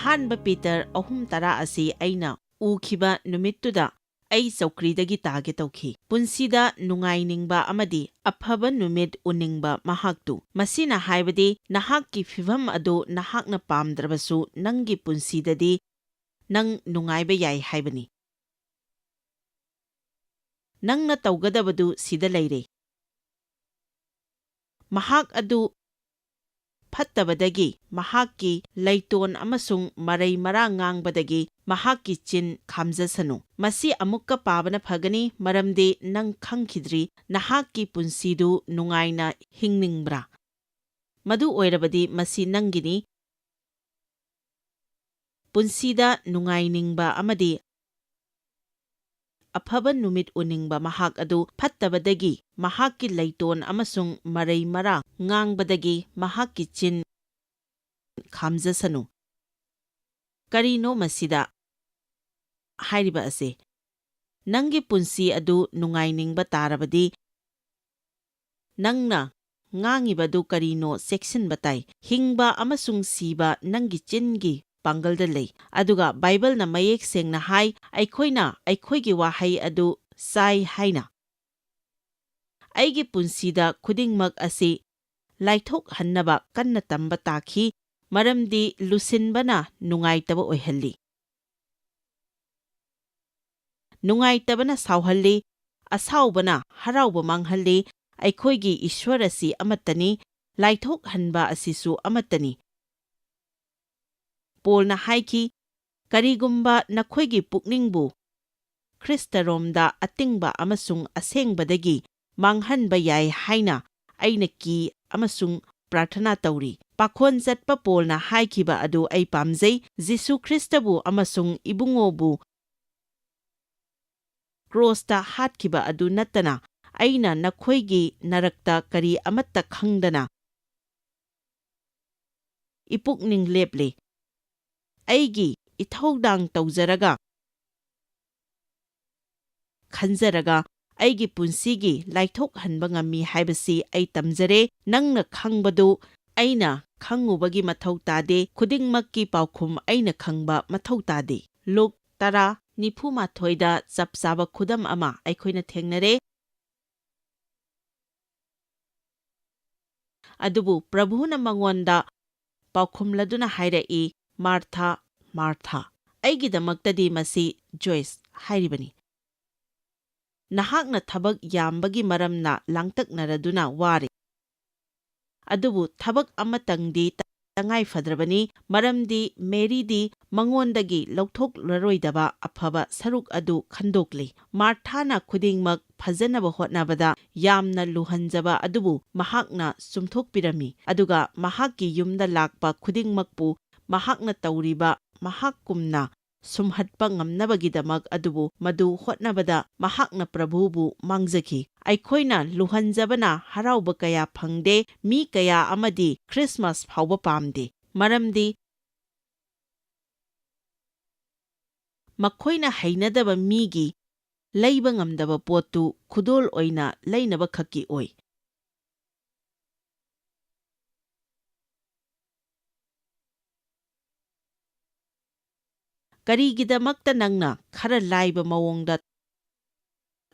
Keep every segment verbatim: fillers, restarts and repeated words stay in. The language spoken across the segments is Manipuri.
ꯑꯍꯥꯟꯕ ꯄꯤꯇꯔ ꯑꯍꯨꯝ ꯇꯔꯥ ꯑꯁꯤ ꯑꯩꯅ ꯎꯈꯤꯕ ꯅꯨꯃꯤꯠꯇꯨꯗ ꯑꯩ ꯆꯧꯀ꯭ꯔꯤꯗꯒꯤ ꯇꯥꯒꯦ ꯇꯧꯈꯤ꯫ ꯄꯨꯟꯁꯤꯗ ꯅꯨꯡꯉꯥꯏꯅꯤꯡꯕ ꯑꯃꯗꯤ ꯑꯐꯕ ꯅꯨꯃꯤꯠ ꯎꯅꯤꯡꯕ ꯃꯍꯥꯛꯇꯨ꯫ ꯃꯁꯤꯅ ꯍꯥꯏꯕꯗꯤ ꯅꯍꯥꯛꯀꯤ ꯐꯤꯚꯝ ꯑꯗꯨ ꯅꯍꯥꯛꯅ ꯄꯥꯝꯗ꯭ꯔꯕꯁꯨ ꯅꯪꯒꯤ ꯄꯨꯟꯁꯤꯗꯗꯤ ꯅꯪ ꯅꯨꯡꯉꯥꯏꯕ ꯌꯥꯏ ꯍꯥꯏꯕꯅꯤ꯫ ꯅꯪꯅ ꯇꯧꯒꯗꯕꯗꯨ ꯁꯤꯗ ꯂꯩꯔꯦ꯫ ꯃꯍꯥꯛ ꯑꯗꯨ ꯐꯠꯇꯕꯗꯒꯤ, ꯃꯍꯥꯛꯀꯤ ꯂꯩꯇꯣꯟ ꯑꯃꯁꯨꯡ ꯃꯔꯩ ꯃꯔꯥꯡ ꯉꯥꯡꯕꯗꯒꯤ ꯃꯍꯥꯛꯀꯤ ꯆꯤꯟ ꯈꯥꯝꯖꯁꯅꯨ꯫ ꯃꯁꯤ ꯑꯃꯨꯛꯀ ꯄꯥꯕꯅ ꯐꯒꯅꯤ, ꯃꯔꯝꯗꯤ ꯅꯪ ꯈꯪꯈꯤꯗ꯭ꯔꯤ, ꯅꯍꯥꯛꯀꯤ ꯄꯨꯟꯁꯤꯗꯨ ꯅꯨꯡꯉꯥꯏꯅ ꯍꯤꯡꯅꯤꯡꯕ꯭ꯔꯥ? ꯃꯗꯨ ꯑꯣꯏꯔꯕꯗꯤ ꯃꯁꯤ ꯅꯪꯒꯤꯅꯤ꯫ ꯄꯨꯟꯁꯤꯗ ꯅꯨꯡꯉꯥꯏꯅꯤꯡꯕ ꯑꯃꯗꯤ ꯑꯐꯕ ꯅꯨꯃꯤꯠ ꯎꯅꯤꯡꯕ ꯃꯍꯥꯛ ꯑꯗꯨ ꯐꯠꯇꯕꯗꯒꯤ, ꯃꯍꯥꯛꯀꯤ ꯂꯩꯇꯣꯟ ꯑꯃꯁꯨꯡ ꯃꯔꯩ ꯃꯔꯥ ꯉꯥꯡꯕꯗꯒꯤ ꯃꯍꯥꯛꯀꯤ ꯆꯤꯟ ꯈꯥꯝꯖꯁꯅꯨ꯫ ꯀꯔꯤꯅꯣ ꯃꯁꯤꯗ ꯍꯥꯏꯔꯤꯕ ꯑꯁꯤ? ꯅꯪꯒꯤ ꯄꯨꯟꯁꯤ ꯑꯗꯨ ꯅꯨꯡꯉꯥꯏꯅꯤꯡꯕ ꯇꯥꯔꯕꯗꯤ, ꯅꯪꯅ ꯉꯥꯡꯉꯤꯕꯗꯨ ꯀꯔꯤꯅꯣ ꯆꯦꯛꯁꯤꯟꯕ ꯇꯥꯏ꯫ ꯍꯤꯡꯕ ꯑꯃꯁꯨꯡ ꯁꯤꯕ ꯅꯪꯒꯤ ꯆꯤꯟꯒꯤ ꯄꯥꯡꯒꯜꯗ ꯂꯩ꯫ ꯑꯗꯨꯒ ꯕꯥꯏꯕꯜꯅ ꯃꯌꯦꯛ ꯁꯦꯡꯅ ꯍꯥꯏ, ꯑꯩꯈꯣꯏꯅ ꯑꯩꯈꯣꯏꯒꯤ ꯋꯥꯍꯩ ꯑꯗꯨ ꯆꯥꯏ ꯍꯥꯏꯅ꯫ ꯑꯩꯒꯤ ꯄꯨꯟꯁꯤꯗ ꯈꯨꯗꯤꯡꯃꯛ ꯑꯁꯤ ꯂꯥꯏꯊꯣꯛꯍꯟꯅꯕ ꯀꯟꯅ ꯇꯝꯕ ꯇꯥꯈꯤ, ꯃꯔꯝꯗꯤ ꯂꯨꯁꯤꯟꯕꯅ ꯅꯨꯡꯉꯥꯏꯇꯕ ꯑꯣꯏꯍꯜꯂꯤ꯫ ꯅꯨꯡꯉꯥꯏꯇꯕꯅ ꯁꯥꯎꯍꯜꯂꯤ, ꯑꯁꯥꯎꯕꯅ ꯍꯔꯥꯎꯕ ꯃꯥꯡꯍꯜꯂꯤ꯫ ꯑꯩꯈꯣꯏꯒꯤ ꯏꯁ꯭ꯋꯔ ꯑꯁꯤ ꯑꯃꯠꯇꯅꯤ, ꯂꯥꯏꯊꯣꯛꯍꯟꯕ ꯑꯁꯤꯁꯨ ꯑꯃꯠꯇꯅꯤ꯫ ꯄꯣꯜꯅ ꯍꯥꯏꯈꯤ, "ꯀꯔꯤꯒꯨꯝꯕ ꯅꯈꯣꯏꯒꯤ ꯄꯨꯛꯅꯤꯡꯕꯨ ꯈ꯭ꯔꯤꯁꯇꯔꯣꯝꯗ ꯑꯇꯤꯡꯕ ꯑꯃꯁꯨꯡ ꯑꯁꯦꯡꯕꯗꯒꯤ ꯃꯥꯡꯍꯟꯕ ꯌꯥꯏ ꯍꯥꯏꯅ ꯑꯩꯅ ꯀꯤ ꯑꯃꯁꯨꯡ ꯄ꯭ꯔꯥꯔꯊꯅꯥ ꯇꯧꯔꯤ꯫" ꯄꯥꯈꯣꯟ ꯆꯠꯄ ꯄꯣꯜꯅ ꯍꯥꯏꯈꯤꯕ ꯑꯗꯨ ꯑꯩ ꯄꯥꯝꯖꯩ꯫ ꯖꯤꯁꯨ ꯈ꯭ꯔꯤꯁꯇꯕꯨ ꯑꯃꯁꯨꯡ ꯏꯕꯨꯡꯉꯣꯕꯨ ꯀ꯭ꯔꯣꯁꯇ ꯍꯥꯠꯈꯤꯕ ꯑꯗꯨ ꯅꯠꯇꯅ ꯑꯩꯅ ꯅꯈꯣꯏꯒꯤ ꯅꯔꯛꯇ ꯀꯔꯤ ꯑꯃꯠꯇ ꯈꯪꯗꯅ ꯏꯄꯨꯛꯅꯤꯡ ꯂꯦꯞꯂꯦ꯫ ꯑꯩꯒꯤ ꯏꯊꯧꯗꯥꯡ ꯇꯧꯖꯔꯒ, ꯈꯟꯖꯔꯒ ꯑꯩꯒꯤ ꯄꯨꯟꯁꯤꯒꯤ ꯂꯥꯏꯊꯣꯛꯍꯟꯕ ꯉꯝꯃꯤ ꯍꯥꯏꯕꯁꯤ ꯑꯩ ꯇꯝꯖꯔꯦ꯫ ꯅꯪꯅ ꯈꯪꯕꯗꯨ ꯑꯩꯅ ꯈꯪꯉꯨꯕꯒꯤ ꯃꯊꯧ ꯇꯥꯗꯦ, ꯈꯨꯗꯤꯡꯃꯛꯀꯤ ꯄꯥꯎꯈꯨꯝ ꯑꯩꯅ ꯈꯪꯕ ꯃꯊꯧ ꯇꯥꯗꯦ꯫ ꯂꯨꯛ ꯇꯔꯥ ꯅꯤꯐꯨ ꯃꯥꯊꯣꯏꯗ ꯆꯞ ꯆꯥꯕ ꯈꯨꯗꯝ ꯑꯃ ꯑꯩꯈꯣꯏꯅ ꯊꯦꯡꯅꯔꯦ꯫ ꯑꯗꯨꯕꯨ ꯄ꯭ꯔꯚꯨꯅ ꯃꯉꯣꯟꯗ ꯄꯥꯎꯈꯨꯝꯂꯗꯨꯅ ꯍꯥꯏꯔꯛꯏ, "ꯃꯥꯔꯊꯥ, ꯃꯥꯔꯊꯥ, ꯑꯩꯒꯤꯗꯃꯛꯇꯗꯤ ꯃꯁꯤ ꯖꯣꯏꯁ ꯍꯥꯏꯔꯤꯕꯅꯤ꯫ ꯅꯍꯥꯛꯅ ꯊꯕꯛ ꯌꯥꯝꯕꯒꯤ ꯃꯔꯝꯅ ꯂꯥꯡꯇꯛꯅꯔꯗꯨꯅ ꯋꯥꯔꯦ꯫ ꯑꯗꯨꯕꯨ ꯊꯕꯛ ꯑꯃꯇꯪꯗꯤ ꯇꯉꯥꯏ ꯐꯗ꯭ꯔꯕꯅꯤ, ꯃꯔꯝꯗꯤ ꯃꯦꯔꯤꯗꯤ ꯃꯉꯣꯟꯗꯒꯤ ꯂꯧꯊꯣꯛꯂꯔꯣꯏꯗꯕ ꯑꯐꯕ ꯁꯔꯨꯛ ꯑꯗꯨ ꯈꯟꯗꯣꯛꯂꯤ꯫" ꯃꯥꯔꯊꯥꯅ ꯈꯨꯗꯤꯡꯃꯛ ꯐꯖꯅꯕ ꯍꯣꯠꯅꯕꯗ ꯌꯥꯝꯅ ꯂꯨꯍꯟꯖꯕ ꯑꯗꯨꯕꯨ ꯃꯍꯥꯛꯅ ꯆꯨꯝꯊꯣꯛꯄꯤꯔꯝꯃꯤ, ꯑꯗꯨꯒ ꯃꯍꯥꯛꯀꯤ ꯌꯨꯝꯗ ꯂꯥꯛꯄ ꯈꯨꯗꯤꯡꯃꯛꯄꯨ ꯃꯍꯥꯛꯅ ꯇꯧꯔꯤꯕ ꯃꯍꯥꯛꯀꯨꯝꯅ ꯁꯨꯝꯍꯠꯄ ꯉꯝꯅꯕꯒꯤꯗꯃꯛ ꯑꯗꯨꯕꯨ ꯃꯗꯨ ꯍꯣꯠꯅꯕꯗ ꯃꯍꯥꯛꯅ ꯄ꯭ꯔꯚꯨꯕꯨ ꯃꯥꯡꯖꯈꯤ꯫ ꯑꯩꯈꯣꯏꯅ ꯂꯨꯍꯟꯖꯕꯅ ꯍꯔꯥꯎꯕ ꯀꯌꯥ ꯐꯪꯗꯦ, ꯃꯤ ꯀꯌꯥ ꯑꯃꯗꯤ ꯈ꯭ꯔꯤꯁꯃꯥꯁ ꯐꯥꯎꯕ ꯄꯥꯝꯗꯦ, ꯃꯔꯝꯗꯤ ꯃꯈꯣꯏꯅ ꯍꯩꯅꯗꯕ ꯃꯤꯒꯤ ꯂꯩꯕ ꯉꯝꯗꯕ ꯄꯣꯠꯇꯨ ꯈꯨꯗꯣꯜ ꯑꯣꯏꯅ ꯂꯩꯅꯕꯈꯛꯀꯤ ꯑꯣꯏ꯫ ꯀꯔꯤꯒꯤꯗꯃꯛꯇ ꯅꯪꯅ ꯈꯔ ꯂꯥꯏꯕ ꯃꯑꯣꯡꯗ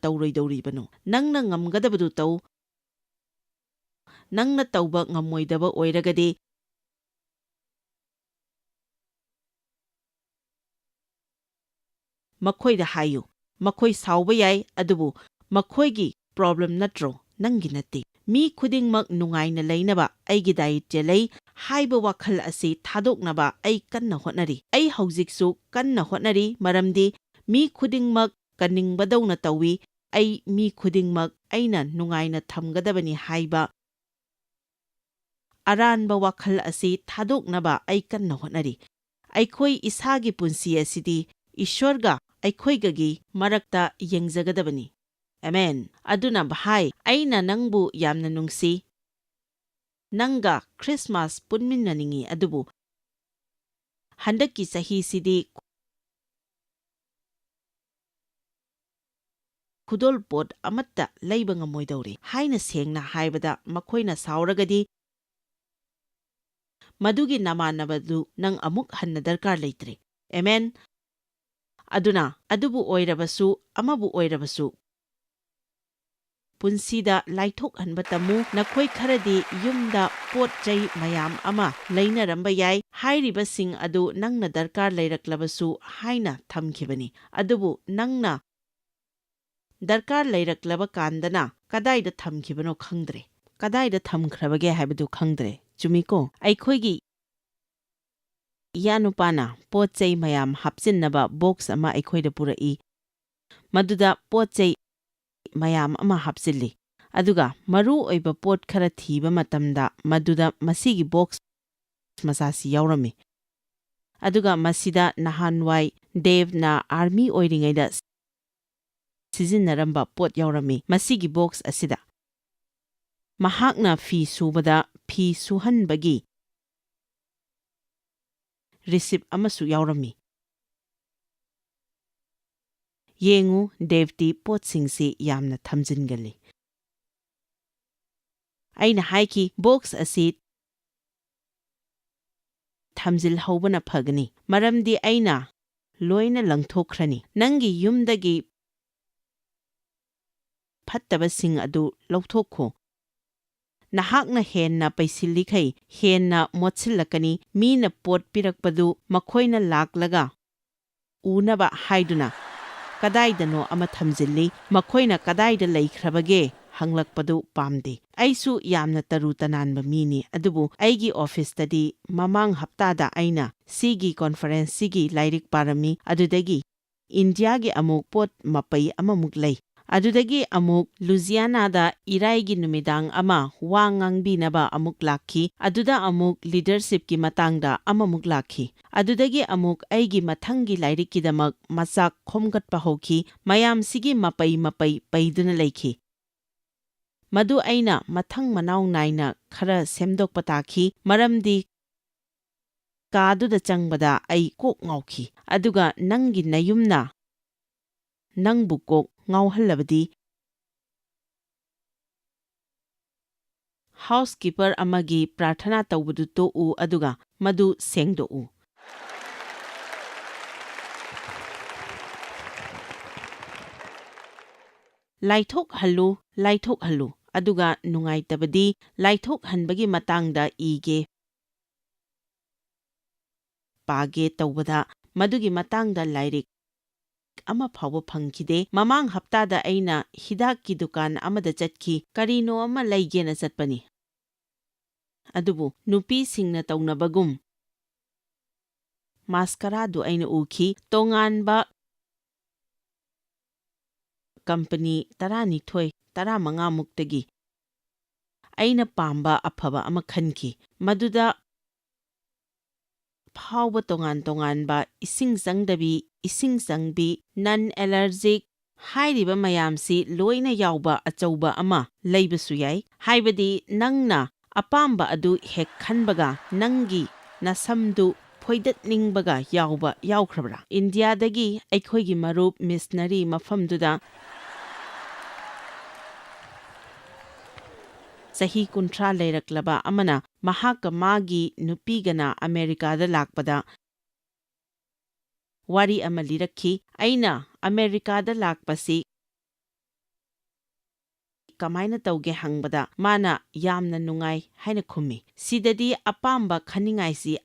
ꯇꯧꯔꯣꯏꯗꯧꯔꯤꯕꯅꯣ? ꯅꯪꯅ ꯉꯝꯒꯗꯕꯗꯨ ꯇꯧ꯫ ꯅꯪꯅ ꯇꯧꯕ ꯉꯝꯃꯣꯏꯗꯕ ꯑꯣꯏꯔꯒꯗꯤ, ꯃꯈꯣꯏꯗ ꯍꯥꯏꯌꯨ꯫ ꯃꯈꯣꯏ ꯁꯥꯎꯕ ꯌꯥꯏ, ꯑꯗꯨꯕꯨ ꯃꯈꯣꯏꯒꯤ ꯄ꯭ꯔꯣꯕ꯭ꯂꯦꯝ ꯅꯠꯇ꯭ꯔꯣ, ꯅꯪꯒꯤ ꯅꯠꯇꯦ꯫ "ꯃꯤ ꯈꯨꯗꯤꯡꯃꯛ ꯅꯨꯡꯉꯥꯏꯅ ꯂꯩꯅꯕ ꯑꯩꯒꯤ ꯗꯥꯌꯤꯠꯇ ꯂꯩ" ꯍꯥꯏꯕ ꯋꯥꯈꯜ ꯑꯁꯤ ꯊꯥꯗꯣꯛꯅꯕ ꯑꯩ ꯀꯟꯅ ꯍꯣꯠꯅꯔꯤ꯫ ꯑꯩ ꯍꯧꯖꯤꯛꯁꯨ ꯀꯟꯅ ꯍꯣꯠꯅꯔꯤ, ꯃꯔꯝꯗꯤ ꯃꯤ ꯈꯨꯗꯤꯡꯃꯛ ꯀꯟꯅꯤꯡꯕꯗꯧꯅ ꯇꯧꯏ꯫ ꯑꯩ ꯃꯤ ꯈꯨꯗꯤꯡꯃꯛ ꯑꯩꯅ ꯅꯨꯡꯉꯥꯏꯅ ꯊꯝꯒꯗꯕꯅꯤ ꯍꯥꯏꯕ ꯑꯔꯥꯟꯕ ꯋꯥꯈꯜ ꯑꯁꯤ ꯊꯥꯗꯣꯛꯅꯕ ꯑꯩ ꯀꯟꯅ ꯍꯣꯠꯅꯔꯤ꯫ ꯑꯩꯈꯣꯏ ꯏꯁꯥꯒꯤ ꯄꯨꯟꯁꯤ ꯑꯁꯤꯗꯤ ꯏꯁ꯭ꯋꯔꯒ ꯑꯩꯈꯣꯏꯒꯒꯤ ꯃꯔꯛꯇ ꯌꯦꯡꯖꯒꯗꯕꯅꯤ꯫ ꯑꯃꯦꯟ꯫ ꯑꯗꯨꯅ, ꯚꯥꯏ, ꯑꯩꯅ ꯅꯪꯕꯨ ꯌꯥꯝꯅ ꯅꯨꯡꯁꯤ꯫ ꯅꯪꯒ ꯈ꯭ꯔꯤꯁꯃꯥꯁ ꯄꯨꯟꯃꯤꯟꯅꯅꯤꯡꯏ, ꯑꯗꯨꯕꯨ ꯍꯟꯗꯛꯀꯤ ꯆꯍꯤꯁꯤꯗꯤ ꯈꯨꯗꯣꯜꯄꯣꯠ ꯑꯃꯠꯇ ꯂꯩꯕ ꯉꯝꯃꯣꯏꯗꯧꯔꯦ ꯍꯥꯏꯅ ꯁꯦꯡꯅ ꯍꯥꯏꯕꯗ, ꯃꯈꯣꯏꯅ ꯁꯥꯎꯔꯒꯗꯤ, ꯃꯗꯨꯒꯤ ꯅꯃꯥꯟꯅꯕꯗꯨ ꯅꯪ ꯑꯃꯨꯛ ꯍꯟꯅ ꯗꯔꯀꯥꯔ ꯂꯩꯇ꯭ꯔꯦ꯫ ꯑꯦꯃꯦꯟ꯫ ꯑꯗꯨꯅ, ꯑꯗꯨꯕꯨ ꯑꯣꯏꯔꯕꯁꯨ, ꯑꯃꯕꯨ ꯑꯣꯏꯔꯕꯁꯨ, ꯄꯨꯟꯁꯤꯗ ꯂꯥꯏꯊꯣꯛꯍꯟꯕ ꯇꯝꯃꯨ꯫ ꯅꯈꯣꯏ ꯈꯔꯗꯤ ꯌꯨꯝꯗ ꯄꯣꯠ ꯆꯩ ꯃꯌꯥꯝ ꯑꯃ ꯂꯩꯅꯔꯝꯕ ꯌꯥꯏ꯫ ꯍꯥꯏꯔꯤꯕꯁꯤꯡ ꯑꯗꯨ ꯅꯪꯅ ꯗꯔꯀꯥꯔ ꯂꯩꯔꯛꯂꯕꯁꯨ ꯍꯥꯏꯅ ꯊꯝꯈꯤꯕꯅꯤ꯫ ꯑꯗꯨꯕꯨ ꯅꯪꯅ ꯗꯔꯀꯥꯔ ꯂꯩꯔꯛꯂꯕ ꯀꯥꯟꯗꯅ ꯀꯗꯥꯏꯗ ꯊꯝꯈꯤꯕꯅꯣ ꯈꯪꯗ꯭ꯔꯦ꯫ ꯀꯗꯥꯏꯗ ꯊꯝꯈ꯭ꯔꯕꯒꯦ ꯍꯥꯏꯕꯗꯨ ꯈꯪꯗ꯭ꯔꯦ꯫ ꯆꯨꯝꯃꯤꯀꯣ? ꯑꯩꯈꯣꯏꯒꯤ ꯏꯌꯥꯅꯨꯄꯥꯅ ꯄꯣꯠ ꯆꯩ ꯃꯌꯥꯝ ꯍꯥꯞꯆꯤꯟꯅꯕ ꯕꯣꯛꯁ ꯑꯃ ꯑꯩꯈꯣꯏꯗ ꯄꯨꯔꯛꯏ꯫ ꯃꯗꯨꯗ ꯄꯣꯠ ꯆꯩ ꯃꯌꯥꯝ ꯑꯃ ꯍꯥꯞꯆꯤꯜꯂꯤ꯫ ꯑꯗꯨꯒ ꯃꯔꯨ ꯑꯣꯏꯕ ꯄꯣꯠ ꯈꯔ ꯊꯤꯕ ꯃꯇꯝꯗ ꯃꯗꯨꯗ ꯃꯁꯤꯒꯤ ꯕꯣꯛꯁ ꯃꯆꯥꯁꯤ ꯌꯥꯎꯔꯝꯃꯤ꯫ ꯑꯗꯨꯒ ꯃꯁꯤꯗ ꯅꯍꯥꯟꯋꯥꯏ ꯗꯦꯕꯅ ꯑꯥꯔꯃꯤ ꯑꯣꯏꯔꯤꯉꯩꯗ ꯁꯤꯖꯤꯟꯅꯔꯝꯕ ꯄꯣꯠ ꯌꯥꯎꯔꯝꯃꯤ ꯃꯁꯤꯒꯤ ꯕꯣꯛꯁ ꯑꯁꯤꯗ꯫ ꯃꯍꯥꯛꯅ ꯐꯤ ꯁꯨꯕꯗ ꯐꯤ ꯁꯨꯍꯟꯕꯒꯤ ꯔꯤꯁꯤꯞ ꯑꯃꯁꯨ ꯌꯥꯎꯔꯝꯃꯤ꯫ ꯌꯦꯡꯉꯨ, ꯗꯦꯕꯇꯤ ꯄꯣꯠꯁꯤꯡꯁꯤ ꯌꯥꯝꯅ ꯊꯝꯖꯤꯟꯒꯜꯂꯤ꯫ ꯑꯩꯅ ꯍꯥꯏꯈꯤ, "ꯕꯣꯛꯁ ꯑꯁꯤ ꯊꯝꯖꯤꯜꯍꯧꯕꯅ ꯐꯒꯅꯤ, ꯃꯔꯝꯗꯤ ꯑꯩꯅ ꯂꯣꯏꯅ ꯂꯪꯊꯣꯛꯈ꯭ꯔꯅꯤ꯫ ꯅꯪꯒꯤ ꯌꯨꯝꯗꯒꯤ ꯐꯠꯇꯕꯁꯤꯡ ꯑꯗꯨ ꯂꯧꯊꯣꯛꯈꯣ꯫ ꯅꯍꯥꯛꯅ ꯍꯦꯟꯅ ꯄꯩꯁꯤꯜꯂꯤꯈꯩ ꯍꯦꯟꯅ ꯃꯣꯠꯁꯤꯜꯂꯛꯀꯅꯤ꯫ ꯃꯤꯅ ꯄꯣꯠ ꯄꯤꯔꯛꯄꯗꯨ ꯃꯈꯣꯏꯅ ꯂꯥꯛꯂꯒ ꯎꯅꯕ ꯍꯥꯏꯗꯨꯅ ꯀꯗꯥꯏꯗꯅꯣ ꯑꯃ ꯊꯝꯖꯤꯜꯂꯤ꯫ ꯃꯈꯣꯏꯅ ꯀꯗꯥꯏꯗ ꯂꯩꯈ꯭ꯔꯕꯒꯦ ꯍꯪꯂꯛꯄꯗꯨ ꯄꯥꯝꯗꯦ꯫ ꯑꯩꯁꯨ ꯌꯥꯝꯅ ꯇꯔꯨ ꯇꯅꯥꯟꯕ ꯃꯤꯅꯤ, ꯑꯗꯨꯕꯨ ꯑꯩꯒꯤ ꯑꯣꯐꯤꯁꯇꯗꯤ ꯃꯃꯥꯡ ꯍꯞꯇꯥꯗ ꯑꯩꯅ ꯁꯤꯒꯤ ꯀꯣꯟꯐꯔꯦꯟꯁꯁꯤꯒꯤ ꯂꯥꯏꯔꯤꯛ ꯄꯥꯔꯝꯃꯤ꯫ ꯑꯗꯨꯗꯒꯤ ꯏꯟꯗꯤꯌꯥꯒꯤ ꯑꯃꯨꯛ ꯄꯣꯠ ꯃꯄꯩ ꯑꯃꯃꯨꯛ ꯂꯩ꯫ ꯑꯗꯨꯗꯒꯤ ꯑꯃꯨꯛ ꯂꯨꯖꯤꯌꯥꯅꯥꯗ ꯏꯔꯥꯏꯒꯤ ꯅꯨꯃꯤꯗꯥꯡ ꯑꯃ ꯋꯥ ꯉꯥꯡꯕꯤꯅꯕ ꯑꯃꯨꯛ ꯂꯥꯛꯈꯤ꯫ ꯑꯗꯨꯗ ꯑꯃꯨꯛ ꯂꯤꯗꯔꯁꯤꯞꯀꯤ ꯃꯇꯥꯡꯗ ꯑꯃꯃꯨꯛ ꯂꯥꯛꯈꯤ꯫ ꯑꯗꯨꯗꯒꯤ ꯑꯃꯨꯛ ꯑꯩꯒꯤ ꯃꯊꯪꯒꯤ ꯂꯥꯏꯔꯤꯛꯀꯤꯗꯃꯛ ꯃꯆꯥꯛ ꯈꯣꯝꯒꯠꯄ ꯍꯧꯈꯤ꯫ ꯃꯌꯥꯝꯁꯤꯒꯤ ꯃꯄꯩ ꯃꯄꯩ ꯄꯩꯗꯨꯅ ꯂꯩꯈꯤ꯫ ꯃꯗꯨ ꯑꯩꯅ ꯃꯊꯪ ꯃꯅꯥꯎ ꯅꯥꯏꯅ ꯈꯔ ꯁꯦꯝꯗꯣꯛꯄ ꯇꯥꯈꯤ, ꯃꯔꯝꯗꯤ ꯀꯥꯗꯨꯗ ꯆꯪꯕꯗ ꯑꯩ ꯀꯣꯛ ꯉꯥꯎꯈꯤ, ꯑꯗꯨꯒ ꯅꯪꯒꯤ ꯅꯌꯨꯝꯅ ꯅꯪꯕꯨ ꯀꯣꯛ ꯉꯥꯎꯍꯜꯂꯕꯗꯤ? ꯍꯥꯎꯁꯀꯤꯄꯔ ꯑꯃꯒꯤ ꯄ꯭ꯔꯥꯔꯊꯅꯥ ꯇꯧꯕꯗꯨ ꯇꯣꯛꯎ ꯑꯗꯨꯒ ꯃꯗꯨ ꯁꯦꯡꯗꯣꯛꯎ꯫ ꯂꯥꯏꯊꯣꯛꯍꯜꯂꯨ, ꯂꯥꯏꯊꯣꯛꯍꯜꯂꯨ, ꯑꯗꯨꯒ ꯅꯨꯡꯉꯥꯏꯇꯕꯗꯤ ꯂꯥꯏꯊꯣꯛꯍꯟꯕꯒꯤ ꯃꯇꯥꯡꯗ ꯏꯒꯦ꯫ ꯄꯥꯒꯦ ꯇꯧꯕꯗ ꯃꯗꯨꯒꯤ ꯃꯇꯥꯡꯗ ꯂꯥꯏꯔꯤꯛ ꯑꯃ ꯐꯥꯎꯕ ꯐꯪꯈꯤꯗꯦ꯫ ꯃꯃꯥꯡ ꯍꯞꯇꯥꯗ ꯑꯩꯅ ꯍꯤꯗꯥꯛꯀꯤ ꯗꯨꯀꯥꯟ ꯑꯃꯗ ꯆꯠꯈꯤ, ꯀꯔꯤꯅꯣ ꯑꯃ ꯂꯩꯒꯦꯅ ꯆꯠꯄꯅꯤ꯫ ꯑꯗꯨꯕꯨ ꯅꯨꯄꯤꯁꯤꯡꯅ ꯇꯧꯅꯕꯒꯨꯝ ꯃꯥꯁꯀꯔꯥꯗꯨ ꯑꯩꯅ ꯎꯈꯤ꯫ ꯇꯣꯉꯥꯟꯕ ꯀꯝꯄꯅꯤ ꯇꯔꯥꯅꯤꯊꯣꯏ, ꯇꯔꯥꯃꯉꯥ ꯃꯨꯛꯇꯒꯤ ꯑꯩꯅ ꯄꯥꯝꯕ ꯑꯐꯕ ꯑꯃ ꯈꯟꯈꯤ꯫ ꯃꯗꯨꯗ ꯐꯥꯎꯕ ꯇꯣꯉꯥꯟ ꯇꯣꯉꯥꯟꯕ ꯏꯁꯤꯡ ꯆꯪꯗꯕꯤ, ꯏꯁꯤꯡ ꯆꯪꯕꯤ, ꯅꯟ ꯑꯦꯂꯔꯖꯤꯛ ꯍꯥꯏꯔꯤꯕ ꯃꯌꯥꯝꯁꯤ ꯂꯣꯏꯅ ꯌꯥꯎꯕ ꯑꯆꯧꯕ ꯑꯃ ꯂꯩꯕꯁꯨ ꯌꯥꯏ꯫ ꯍꯥꯏꯕꯗꯤ ꯅꯪꯅ ꯑꯄꯥꯝꯕ ꯑꯗꯨ ꯍꯦꯛ ꯈꯟꯕꯒ ꯅꯪꯒꯤ ꯅꯁꯝꯗꯨ ꯐꯣꯏꯗꯠꯅꯤꯡꯕꯒ ꯌꯥꯎꯕ ꯌꯥꯎꯈ꯭ꯔꯕ꯭ꯔꯥ? ꯏꯟꯗꯤꯌꯥꯗꯒꯤ ꯑꯩꯈꯣꯏꯒꯤ ꯃꯔꯨꯞ ꯃꯤꯁꯅꯔꯤ ꯃꯐꯝꯗꯨꯗ ꯆꯍꯤ ꯀꯨꯟꯊ꯭ꯔꯥ ꯂꯩꯔꯛꯂꯕ ꯑꯃꯅ ꯃꯍꯥꯛꯀ ꯃꯥꯒꯤ ꯅꯨꯄꯤꯒꯅ ꯑꯃꯦꯔꯤꯀꯥꯗ ꯂꯥꯛꯄꯗ ꯋꯥꯔꯤ ꯑꯃ ꯂꯤꯔꯛꯈꯤ꯫ ꯑꯩꯅ ꯑꯃꯦꯔꯤꯀꯥꯗ ꯂꯥꯛꯄꯁꯤ ꯀꯃꯥꯏꯅ ꯇꯧꯒꯦ ꯍꯪꯕꯗ ꯃꯥꯅ ꯌꯥꯝꯅ ꯅꯨꯡꯉꯥꯏ ꯍꯥꯏꯅ ꯈꯨꯝꯃꯤ꯫ ꯁꯤꯗꯗꯤ ꯑꯄꯥꯝꯕ ꯈꯟꯅꯤꯡꯉꯥꯏꯁꯤ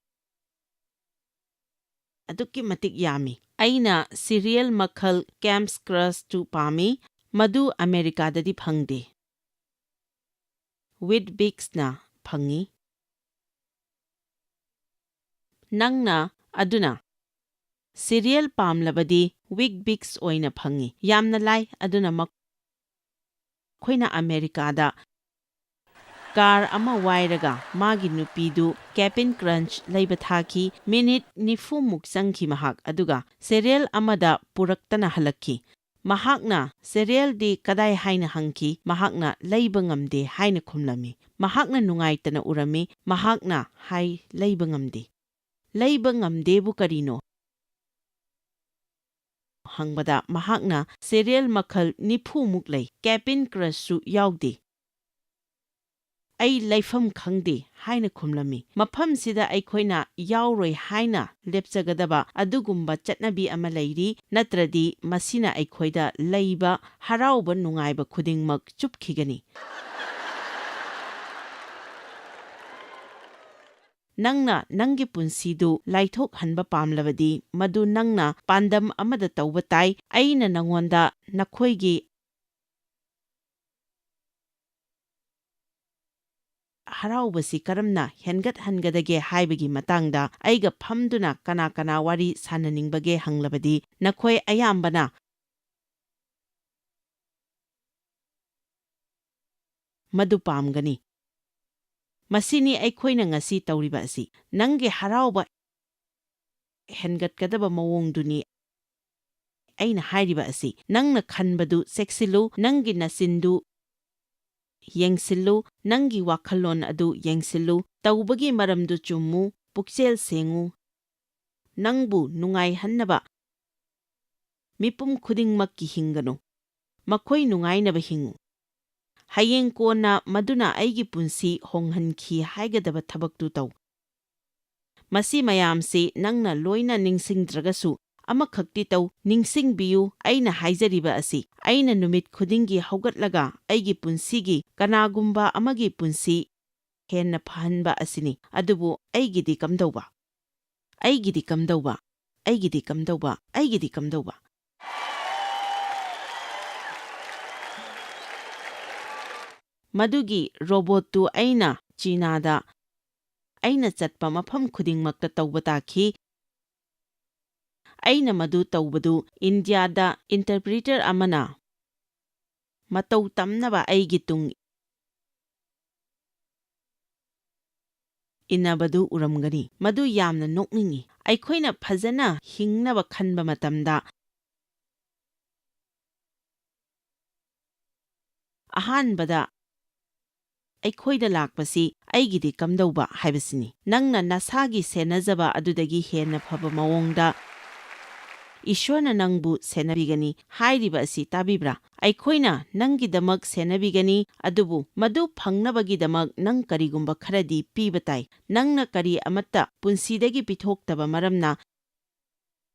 ꯑꯗꯨꯛꯀꯤ ꯃꯇꯤꯛ ꯌꯥꯝꯃꯤ꯫ ꯑꯩꯅ ꯁꯤꯔꯤꯌꯦꯜ ꯃꯈꯜ ꯀꯦꯝꯁ ꯀ꯭ꯔꯁꯇꯨ ꯄꯥꯝꯃꯤ꯫ ꯃꯗꯨ ꯑꯃꯦꯔꯤꯀꯥꯗꯗꯤ ꯐꯪꯗꯦ꯫ ꯋꯤꯠ ꯕꯤꯛꯁꯅ ꯐꯪꯉꯤ꯫ ꯅꯪꯅ ꯑꯗꯨꯅ ꯁꯤꯔꯤꯌꯦꯜ ꯄꯥꯝꯂꯕꯗꯤ ꯋꯤꯠ ꯕꯤꯛꯁ ꯑꯣꯏꯅ ꯐꯪꯉꯤ꯫ ꯌꯥꯝꯅ ꯂꯥꯏ꯫ ꯑꯗꯨꯅ ꯃꯈꯣꯏꯅ ꯑꯃꯦꯔꯤꯀꯥꯗ ꯀꯥꯔ ꯑꯃ ꯋꯥꯏꯔꯒ ꯃꯥꯒꯤ ꯅꯨꯄꯤꯗꯨ ꯀꯦꯄꯤꯟ ꯀ꯭ꯔꯟꯆ ꯂꯩꯕ ꯊꯥꯈꯤ꯫ ꯃꯤꯅꯤꯠ ꯅꯤꯐꯨꯃꯨꯛ ꯆꯪꯈꯤ ꯃꯍꯥꯛ, ꯑꯗꯨꯒ ꯁꯦꯔꯤꯌꯦꯜ ꯑꯃꯗ ꯄꯨꯔꯛꯇꯅ ꯍꯜꯂꯛꯈꯤ꯫ ꯃꯍꯥꯛꯅ ꯁꯦꯔꯤꯌꯦꯜꯗꯤ ꯀꯗꯥꯏ ꯍꯥꯏꯅ ꯍꯪꯈꯤ꯫ ꯃꯍꯥꯛꯅ ꯂꯩꯕ ꯉꯝꯗꯦ ꯍꯥꯏꯅ ꯈꯨꯝꯂꯝꯃꯤ꯫ ꯃꯍꯥꯛꯅ ꯅꯨꯡꯉꯥꯏꯇꯅ ꯎꯔꯝꯃꯤ꯫ ꯃꯍꯥꯛꯅ ꯍꯥꯏ, "ꯂꯩꯕ ꯉꯝꯗꯦ꯫ ꯂꯩꯕ ꯉꯝꯗꯦꯕꯨ ꯀꯔꯤꯅꯣ?" ꯍꯪꯕꯗ ꯃꯍꯥꯛꯅ ꯁꯦꯔꯤꯌꯦꯜ ꯃꯈꯜ ꯅꯤꯐꯨꯃꯨꯛ ꯂꯩ, ꯀꯦꯄꯤꯟ ꯀ꯭ꯔꯁꯁꯨ ꯌꯥꯎꯗꯦ꯫ "ꯑꯩ ꯂꯩꯐꯝ ꯈꯪꯗꯦ" ꯍꯥꯏꯅ ꯈꯨꯝꯂꯝꯃꯤ꯫ ꯃꯐꯝꯁꯤꯗ ꯑꯩꯈꯣꯏꯅ ꯌꯥꯎꯔꯣꯏ ꯍꯥꯏꯅ ꯂꯦꯞꯆꯒꯗꯕ ꯑꯗꯨꯒꯨꯝꯕ ꯆꯠꯅꯕꯤ ꯑꯃ ꯂꯩꯔꯤ, ꯅꯠꯇ꯭ꯔꯗꯤ ꯃꯁꯤꯅ ꯑꯩꯈꯣꯏꯗ ꯂꯩꯕ ꯍꯔꯥꯎꯕ ꯅꯨꯡꯉꯥꯏꯕ ꯈꯨꯗꯤꯡꯃꯛ ꯆꯨꯞꯈꯤꯒꯅꯤ꯫ ꯅꯪꯅ ꯅꯪꯒꯤ ꯄꯨꯟꯁꯤꯗꯨ ꯂꯥꯏꯊꯣꯛꯍꯟꯕ ꯄꯥꯝꯂꯕꯗꯤ, ꯃꯗꯨ ꯅꯪꯅ ꯄꯥꯟꯗꯝ ꯑꯃꯗ ꯇꯧꯕ ꯇꯥꯏ꯫ ꯑꯩꯅ ꯅꯉꯣꯟꯗ ꯅꯈꯣꯏꯒꯤ ꯍꯔꯥꯎꯕꯁꯤ ꯀꯔꯝꯅ ꯍꯦꯟꯒꯠꯍꯟꯒꯗꯒꯦ ꯍꯥꯏꯕꯒꯤ ꯃꯇꯥꯡꯗ ꯑꯩꯒ ꯐꯝꯗꯨꯅ ꯀꯅꯥ ꯀꯅꯥ ꯋꯥꯔꯤ ꯁꯥꯅꯅꯤꯡꯕꯒꯦ ꯍꯪꯂꯕꯗꯤ, ꯅꯈꯣꯏ ꯑꯌꯥꯝꯕꯅ ꯃꯗꯨ ꯄꯥꯝꯒꯅꯤ꯫ ꯃꯁꯤꯅꯤ ꯑꯩꯈꯣꯏꯅ ꯉꯁꯤ ꯇꯧꯔꯤꯕ ꯑꯁꯤ꯫ ꯅꯪꯒꯤ ꯍꯔꯥꯎꯕ ꯍꯦꯟꯒꯠꯀꯗꯕ ꯃꯑꯣꯡꯗꯨꯅꯤ ꯑꯩꯅ ꯍꯥꯏꯔꯤꯕ ꯑꯁꯤ꯫ ꯅꯪꯅ ꯈꯟꯕꯗꯨ ꯆꯦꯛꯁꯤꯜꯂꯨ, ꯅꯪꯒꯤ ꯅꯆꯤꯟꯗꯨ ꯌꯦꯡꯁꯤꯜꯂꯨ, ꯅꯪꯒꯤ ꯋꯥꯈꯜꯂꯣꯟ ꯑꯗꯨ ꯌꯦꯡꯁꯤꯜꯂꯨ, ꯇꯧꯕꯒꯤ ꯃꯔꯝꯗꯨ ꯆꯨꯝꯃꯨ, ꯄꯨꯛꯆꯦꯜ ꯁꯦꯡꯉꯨ, ꯅꯪꯕꯨ ꯅꯨꯡꯉꯥꯏꯍꯟꯅꯕ ꯃꯤꯄꯨꯝ ꯈꯨꯗꯤꯡꯃꯛꯀꯤ ꯍꯤꯡꯒꯅꯨ꯫ ꯃꯈꯣꯏ ꯅꯨꯡꯉꯥꯏꯅꯕ ꯍꯤꯡꯉꯨ꯫ ꯍꯌꯦꯡ ꯀꯣꯟꯅ ꯃꯗꯨꯅ ꯑꯩꯒꯤ ꯄꯨꯟꯁꯤ ꯍꯣꯡꯍꯟꯈꯤ ꯍꯥꯏꯒꯗꯕ ꯊꯕꯛꯇꯨ ꯇꯧ꯫ ꯃꯁꯤ ꯃꯌꯥꯝꯁꯤ ꯅꯪꯅ ꯂꯣꯏꯅ ꯅꯤꯡꯁꯤꯡꯗ꯭ꯔꯒꯁꯨ, ꯑꯃꯈꯛꯇꯤ ꯇꯧ, ꯅꯤꯡꯁꯤꯡꯕꯤꯌꯨ, ꯑꯩꯅ ꯍꯥꯏꯖꯔꯤꯕ ꯑꯁꯤ꯫ ꯑꯩꯅ ꯅꯨꯃꯤꯠ ꯈꯨꯗꯤꯡꯒꯤ ꯍꯧꯒꯠꯂꯒ ꯑꯩꯒꯤ ꯄꯨꯟꯁꯤꯒꯤ, ꯀꯅꯥꯒꯨꯝꯕ ꯑꯃꯒꯤ ꯄꯨꯟꯁꯤ ꯍꯦꯟꯅ ꯐꯍꯟꯕ ꯑꯁꯤꯅꯤ꯫ ꯑꯗꯨꯕꯨ ꯑꯩꯒꯤꯗꯤ ꯀꯝꯗꯧꯕ? ꯑꯩꯒꯤꯗꯤ ꯀꯝꯗꯧꯕ? ꯑꯩꯒꯤꯗꯤ ꯀꯝꯗꯧꯕ? ꯑꯩꯒꯤꯗꯤ ꯀꯝꯗꯧꯕ? ꯃꯗꯨꯒꯤ ꯔꯣꯕꯣꯠꯇꯨ ꯑꯩꯅ ꯆꯤꯅꯥꯗ ꯑꯩꯅ ꯆꯠꯄ ꯃꯐꯝ ꯈꯨꯗꯤꯡꯃꯛꯇ ꯇꯧꯕ ꯇꯥꯈꯤ꯫ ꯑꯩꯅ ꯃꯗꯨ ꯇꯧꯕꯗꯨ ꯏꯟꯗꯤꯌꯥꯗ interpreter ꯑꯃꯅ ꯃꯇꯧ ꯇꯝꯅꯕ ꯑꯩꯒꯤ ꯇꯨꯡ ꯏꯟꯅꯕꯗꯨ ꯎꯔꯝꯒꯅꯤ꯫ ꯃꯗꯨ ꯌꯥꯝꯅ ꯅꯣꯛꯅꯤꯡꯏ꯫ ꯑꯩꯈꯣꯏꯅ ꯐꯖꯅ ꯍꯤꯡꯅꯕ ꯈꯟꯕ ꯃꯇꯝꯗ, ꯑꯍꯥꯟꯕꯗ ꯑꯩꯈꯣꯏꯗ ꯂꯥꯛꯄꯁꯤ "ꯑꯩꯒꯤꯗꯤ ꯀꯝꯗꯧꯕ?" ꯍꯥꯏꯕꯁꯤꯅꯤ꯫ ꯅꯪꯅ ꯅꯁꯥꯒꯤ ꯁꯦꯟꯅꯖꯕ ꯑꯗꯨꯗꯒꯤ ꯍꯦꯟꯅ ꯐꯕ ꯃꯑꯣꯡꯗ ꯏꯁ꯭ꯋꯔꯅ ꯅꯪꯕꯨ ꯁꯦꯟꯅꯕꯤꯒꯅꯤ ꯍꯥꯏꯔꯤꯕ ꯑꯁꯤ ꯇꯥꯕꯤꯕ꯭ꯔꯥ? ꯑꯩꯈꯣꯏꯅ ꯅꯪꯒꯤꯗꯃꯛ ꯁꯦꯟꯅꯕꯤꯒꯅꯤ, ꯑꯗꯨꯕꯨ ꯃꯗꯨ ꯐꯪꯅꯕꯒꯤꯗꯃꯛ ꯅꯪ ꯀꯔꯤꯒꯨꯝꯕ ꯈꯔꯗꯤ ꯄꯤꯕ ꯇꯥꯏ꯫ ꯅꯪꯅ ꯀꯔꯤ ꯑꯃꯠꯇ ꯄꯨꯟꯁꯤꯗꯒꯤ ꯄꯤꯊꯣꯛꯇꯕ ꯃꯔꯝꯅ,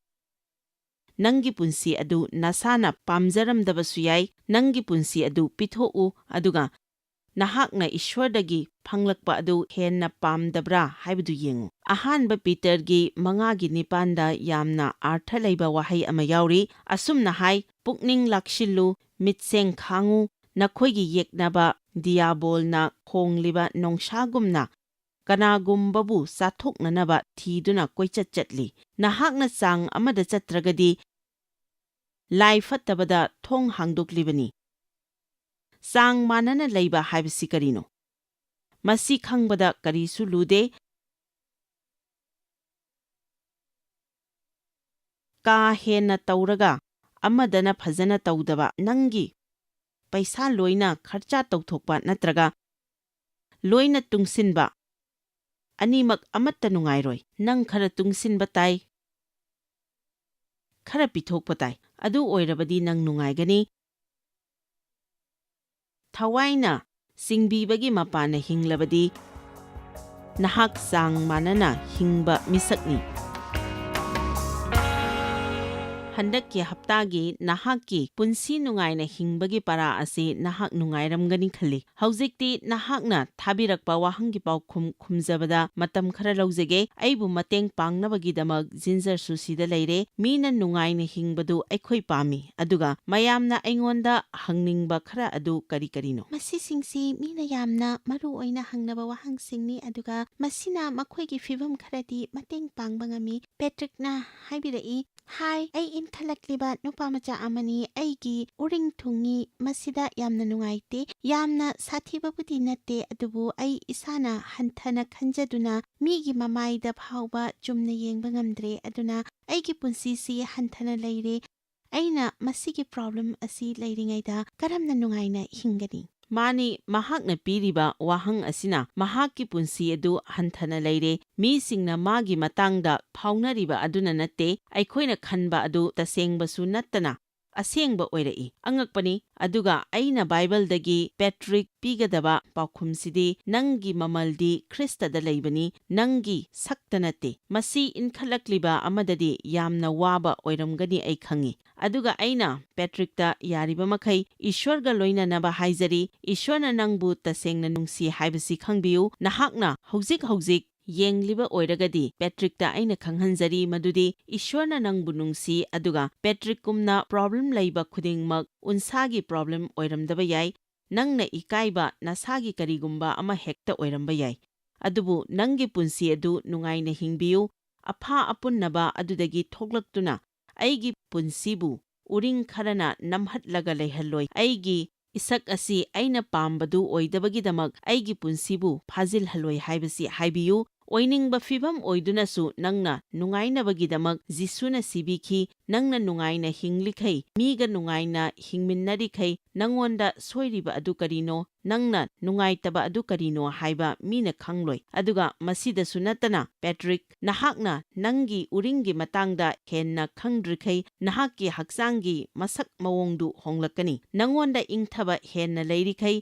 ꯅꯪꯒꯤ ꯄꯨꯟꯁꯤ ꯑꯗꯨ ꯅꯁꯥꯅ ꯄꯥꯝꯖꯔꯝꯗꯕꯁꯨ ꯌꯥꯏ꯫ ꯅꯪꯒꯤ ꯄꯨꯟꯁꯤ ꯑꯗꯨ ꯄꯤꯊꯣꯛꯎ, ꯑꯗꯨꯒ ꯅꯍꯥꯛꯅ ꯏꯁ꯭ꯋꯔꯗꯒꯤ ꯐꯪꯂꯛꯄ ꯑꯗꯨ ꯍꯦꯟꯅ ꯄꯥꯝꯗꯕ꯭ꯔꯥ ꯍꯥꯏꯕꯗꯨ ꯌꯦꯡꯉꯨ꯫ ꯑꯍꯥꯟꯕ ꯄꯤꯇꯔꯒꯤ ꯃꯉꯥꯒꯤ ꯅꯤꯄꯥꯟꯗ ꯌꯥꯝꯅ ꯑꯥꯔꯊ ꯂꯩꯕ ꯋꯥꯍꯩ ꯑꯃ ꯌꯥꯎꯔꯤ꯫ ꯑꯁꯨꯝꯅ ꯍꯥꯏ, "ꯄꯨꯛꯅꯤꯡ ꯂꯥꯛꯁꯤꯜꯂꯨ, ꯃꯤꯠꯁꯦꯡ ꯈꯥꯡꯉꯨ, ꯅꯈꯣꯏꯒꯤ ꯌꯦꯛꯅꯕ ꯗꯤꯌꯥꯕꯣꯜꯅ ꯈꯣꯡꯂꯤꯕ ꯅꯣꯡꯁꯥꯒꯨꯝꯅ ꯀꯅꯥꯒꯨꯝꯕꯕꯨ ꯆꯥꯊꯣꯛꯅꯅꯕ ꯊꯤꯗꯨꯅ ꯀꯣꯏꯆꯠ ꯆꯠꯂꯤ꯫ ꯅꯍꯥꯛꯅ ꯆꯥꯡ ꯑꯃꯗ ꯆꯠꯇ꯭ꯔꯒꯗꯤ ꯂꯥꯏ ꯐꯠꯇꯕꯗ ꯊꯣꯡ ꯍꯥꯡꯗꯣꯛꯂꯤꯕꯅꯤ꯫ ꯆꯥꯡ ꯃꯥꯟꯅꯅ ꯂꯩꯕ ꯍꯥꯏꯕꯁꯤ ꯀꯔꯤꯅꯣ? ꯃꯁꯤ ꯈꯪꯕꯗ ꯀꯔꯤꯁꯨ ꯂꯨꯗꯦ꯫ ꯀꯥ ꯍꯦꯟꯅ ꯇꯧꯔꯒ ꯑꯃꯗꯅ ꯐꯖꯅ ꯇꯧꯗꯕ, ꯅꯪꯒꯤ ꯄꯩꯁꯥ ꯂꯣꯏꯅ ꯈꯔꯆꯥ ꯇꯧꯊꯣꯛꯄ ꯅꯠꯇ꯭ꯔꯒ ꯂꯣꯏꯅ ꯇꯨꯡꯁꯤꯟꯕ, ꯑꯅꯤꯃꯛ ꯑꯃꯠꯇ ꯅꯨꯡꯉꯥꯏꯔꯣꯏ꯫ ꯅꯪ ꯈꯔ ꯇꯨꯡꯁꯤꯟꯕ ꯇꯥꯏ, ꯈꯔ ꯄꯤꯊꯣꯛꯄ ꯇꯥꯏ꯫ ꯑꯗꯨ ꯑꯣꯏꯔꯕꯗꯤ ꯅꯪ ꯅꯨꯡꯉꯥꯏꯒꯅꯤ꯫ ꯊꯋꯥꯏꯅ ꯆꯤꯡꯕꯤꯕꯒꯤ ꯃꯄꯥꯟꯅ ꯍꯤꯡꯂꯕꯗꯤ ꯅꯍꯥꯛ ꯆꯥꯡ ꯃꯥꯟꯅꯅ ꯍꯤꯡꯕ ꯃꯤꯁꯛꯅꯤ꯫ ꯍꯟꯗꯛꯀꯤ ꯍꯞꯇꯥꯒꯤ ꯅꯍꯥꯛꯀꯤ ꯄꯨꯟꯁꯤ ꯅꯨꯡꯉꯥꯏꯅ ꯍꯤꯡꯕꯒꯤ ꯄꯔꯥ ꯑꯁꯤ ꯅꯍꯥꯛ ꯅꯨꯡꯉꯥꯏꯔꯝꯒꯅꯤ ꯈꯜꯂꯤ꯫ ꯍꯧꯖꯤꯛꯇꯤ ꯅꯍꯥꯛꯅ ꯊꯥꯕꯤꯔꯛꯄ ꯋꯥꯍꯪꯒꯤ ꯄꯥꯎꯈꯨꯝ ꯈꯨꯝꯖꯕꯗ ꯃꯇꯝ ꯈꯔ ꯂꯧꯖꯒꯦ꯫ ꯑꯩꯕꯨ ꯃꯇꯦꯡ ꯄꯥꯡꯅꯕꯒꯤꯗꯃꯛ ꯖꯤꯟꯖꯔꯁꯨ ꯁꯤꯗ ꯂꯩꯔꯦ꯫ ꯃꯤꯅ ꯅꯨꯡꯉꯥꯏꯅ ꯍꯤꯡꯕꯗꯨ ꯑꯩꯈꯣꯏ ꯄꯥꯝꯃꯤ꯫ ꯑꯗꯨꯒ ꯃꯌꯥꯝꯅ ꯑꯩꯉꯣꯟꯗ ꯍꯪꯅꯤꯡꯕ ꯈꯔ ꯑꯗꯨ ꯀꯔꯤ ꯀꯔꯤꯅꯣ? ꯃꯁꯤꯁꯤꯡꯁꯤ ꯃꯤꯅ ꯌꯥꯝꯅ ꯃꯔꯨ ꯑꯣꯏꯅ ꯍꯪꯅꯕ ꯋꯥꯍꯪꯁꯤꯡꯅꯤ, ꯑꯗꯨꯒ ꯃꯁꯤꯅ ꯃꯈꯣꯏꯒꯤ ꯐꯤꯚꯝ ꯈꯔꯗꯤ ꯃꯇꯦꯡ ꯄꯥꯡꯕ ꯉꯝꯃꯤ꯫ ꯄꯦꯇ꯭ꯔꯤꯛꯅ ꯍꯥꯏꯕꯤꯔꯛꯏ, "ꯍꯥꯏ, ꯑꯩ ꯏꯟꯈꯠꯂꯛꯂꯤꯕ ꯅꯨꯄꯥ ꯃꯆꯥ ꯑꯃꯅꯤ꯫ ꯑꯩꯒꯤ ꯎꯔꯤꯡ ꯊꯨꯡꯉꯤ꯫ ꯃꯁꯤꯗ ꯌꯥꯝꯅ ꯅꯨꯡꯉꯥꯏꯇꯦ꯫ ꯌꯥꯝꯅ ꯁꯥꯊꯤꯕꯕꯨꯗꯤ ꯅꯠꯇꯦ, ꯑꯗꯨꯕꯨ ꯑꯩ ꯏꯁꯥꯅ ꯍꯟꯊꯅ ꯈꯟꯖꯗꯨꯅ ꯃꯤꯒꯤ ꯃꯃꯥꯏꯗ ꯐꯥꯎꯕ ꯆꯨꯝꯅ ꯌꯦꯡꯕ ꯉꯝꯗ꯭ꯔꯦ꯫ ꯑꯗꯨꯅ ꯑꯩꯒꯤ ꯄꯨꯟꯁꯤꯁꯤ ꯍꯟꯊꯅ ꯂꯩꯔꯦ꯫ ꯑꯩꯅ ꯃꯁꯤꯒꯤ ꯄ꯭ꯔꯣꯕ꯭ꯂꯦꯝ ꯑꯁꯤ ꯂꯩꯔꯤꯉꯩꯗ ꯀꯔꯝꯅ ꯅꯨꯡꯉꯥꯏꯅ ꯍꯤꯡꯒꯅꯤ?" ꯃꯥꯅꯤ, ꯃꯍꯥꯛꯅ ꯄꯤꯔꯤꯕ ꯋꯥꯍꯪ ꯑꯁꯤꯅ ꯃꯍꯥꯛꯀꯤ ꯄꯨꯟꯁꯤ ꯑꯗꯨ ꯍꯟꯊꯅ ꯂꯩꯔꯦ꯫ ꯃꯤꯁꯤꯡꯅ ꯃꯥꯒꯤ ꯃꯇꯥꯡꯗ ꯐꯥꯎꯅꯔꯤꯕ ꯑꯗꯨꯅ ꯅꯠꯇꯦ, ꯑꯩꯈꯣꯏꯅ ꯈꯟꯕ ꯑꯗꯨ ꯇꯁꯦꯡꯕꯁꯨ ꯅꯠꯇꯅ ꯑꯁꯦꯡꯕ ꯑꯣꯏꯔꯛꯏ꯫ ꯑꯉꯛꯄꯅꯤ꯫ ꯑꯗꯨꯒ ꯑꯩꯅ ꯕꯥꯏꯕꯜꯗꯒꯤ ꯄꯦꯇ꯭ꯔꯤꯛ ꯄꯤꯒꯗꯕ ꯄꯥꯎꯈꯨꯝꯁꯤꯗꯤ, "ꯅꯪꯒꯤ ꯃꯃꯜꯗꯤ ꯈ꯭ꯔꯤꯁꯇꯗ ꯂꯩꯕꯅꯤ, ꯅꯪꯒꯤ ꯁꯛꯇ ꯅꯠꯇꯦ꯫" ꯃꯁꯤ ꯏꯟꯈꯠꯂꯛꯂꯤꯕ ꯑꯃꯗꯗꯤ ꯌꯥꯝꯅ ꯋꯥꯕ ꯑꯣꯏꯔꯝꯒꯅꯤ, ꯑꯩ ꯈꯪꯏ꯫ ꯑꯗꯨꯒ ꯑꯩꯅ ꯄꯦꯇ꯭ꯔꯤꯛꯇ ꯌꯥꯔꯤꯕ ꯃꯈꯩ ꯏꯁ꯭ꯋꯔꯒ ꯂꯣꯏꯅꯅꯕ ꯍꯥꯏꯖꯔꯤ꯫ ꯏꯁ꯭ꯋꯔꯅ ꯅꯪꯕꯨ ꯇꯁꯦꯡꯅ ꯅꯨꯡꯁꯤ ꯍꯥꯏꯕꯁꯤ ꯈꯪꯕꯤꯌꯨ꯫ ꯅꯍꯥꯛꯅ ꯍꯧꯖꯤꯛ ꯍꯧꯖꯤꯛ ꯌꯦꯡꯂꯤꯕ ꯑꯣꯏꯔꯒꯗꯤ, ꯄꯦꯇ꯭ꯔꯤꯛꯇ ꯑꯩꯅ ꯈꯪꯍꯟꯖꯔꯤ ꯃꯗꯨꯗꯤ ꯏꯁ꯭ꯋꯔꯅ ꯅꯪꯕꯨ ꯅꯨꯡꯁꯤ, ꯑꯗꯨꯒ ꯄꯦꯇ꯭ꯔꯤꯛꯀꯨꯝꯅ ꯄ꯭ꯔꯣꯕ꯭ꯂꯦꯝ ꯂꯩꯕ ꯈꯨꯗꯤꯡꯃꯛ ꯎꯟꯁꯥꯒꯤ ꯄ꯭ꯔꯣꯕ꯭ꯂꯦꯝ ꯑꯣꯏꯔꯝꯗꯕ ꯌꯥꯏ, ꯅꯪꯅ ꯏꯀꯥꯏꯕ ꯅꯁꯥꯒꯤ ꯀꯔꯤꯒꯨꯝꯕ ꯑꯃ ꯍꯦꯛꯇ ꯑꯣꯏꯔꯝꯕ ꯌꯥꯏ, ꯑꯗꯨꯕꯨ ꯅꯪꯒꯤ ꯄꯨꯟꯁꯤ ꯑꯗꯨ ꯅꯨꯡꯉꯥꯏꯅ ꯍꯤꯡꯕꯤꯌꯨ꯫ ꯑꯐꯥ ꯑꯄꯨꯟꯅꯕ ꯑꯗꯨꯗꯒꯤ ꯊꯣꯛꯂꯛꯇꯨꯅ ꯑꯩꯒꯤ ꯄꯨꯟꯁꯤꯕꯨ ꯎꯔꯤꯡ ꯈꯔꯅ ꯅꯝꯍꯠꯂꯒ ꯂꯩꯍꯜꯂꯣꯏ, ꯑꯩꯒꯤ ꯏꯁꯛ ꯑꯁꯤ ꯑꯩꯅ ꯄꯥꯝꯕꯗꯨ ꯑꯣꯏꯗꯕꯒꯤꯗꯃꯛ ꯑꯩꯒꯤ ꯄꯨꯟꯁꯤꯕꯨ ꯐꯥꯖꯤꯜꯍꯜꯂꯣꯏ ꯍꯥꯏꯕꯁꯤ ꯍꯥꯏꯕꯤꯌꯨ꯫ ꯑꯣꯏꯅꯤꯡꯕ ꯐꯤꯚꯝ ꯑꯣꯏꯗꯨꯅꯁꯨ ꯅꯪꯅ ꯅꯨꯡꯉꯥꯏꯅꯕꯒꯤꯗꯃꯛ ꯖꯤꯁꯨꯅ ꯁꯤꯕꯤꯈꯤ꯫ ꯅꯪꯅ ꯅꯨꯡꯉꯥꯏꯅ ꯍꯤꯡꯂꯤꯈꯩ, ꯃꯤꯒ ꯅꯨꯡꯉꯥꯏꯅ ꯍꯤꯡꯃꯤꯟꯅꯔꯤꯈꯩ, ꯅꯪꯉꯣꯟꯗ ꯁꯣꯏꯔꯤꯕ ꯑꯗꯨ ꯀꯔꯤꯅꯣ, ꯅꯪꯅ ꯅꯨꯡꯉꯥꯏꯇꯕ ꯑꯗꯨ ꯀꯔꯤꯅꯣ ꯍꯥꯏꯕ ꯃꯤꯅ ꯈꯪꯂꯣꯏ꯫ ꯑꯗꯨꯒ ꯃꯁꯤꯗꯁꯨ ꯅꯠꯇꯅ, ꯄꯦꯇ꯭ꯔꯤꯛ, ꯅꯍꯥꯛꯅ ꯅꯪꯒꯤ ꯎꯔꯤꯡꯒꯤ ꯃꯇꯥꯡꯗ ꯍꯦꯟꯅ ꯈꯪꯗ꯭ꯔꯤꯈꯩ, ꯅꯍꯥꯛꯀꯤ ꯍꯛꯆꯥꯡꯒꯤ ꯃꯁꯛ ꯃꯑꯣꯡꯗꯨ ꯍꯣꯡꯂꯛꯀꯅꯤ꯫ ꯅꯪꯉꯣꯟꯗ ꯏꯪꯊꯕ ꯍꯦꯟꯅ ꯂꯩꯔꯤꯈꯩ,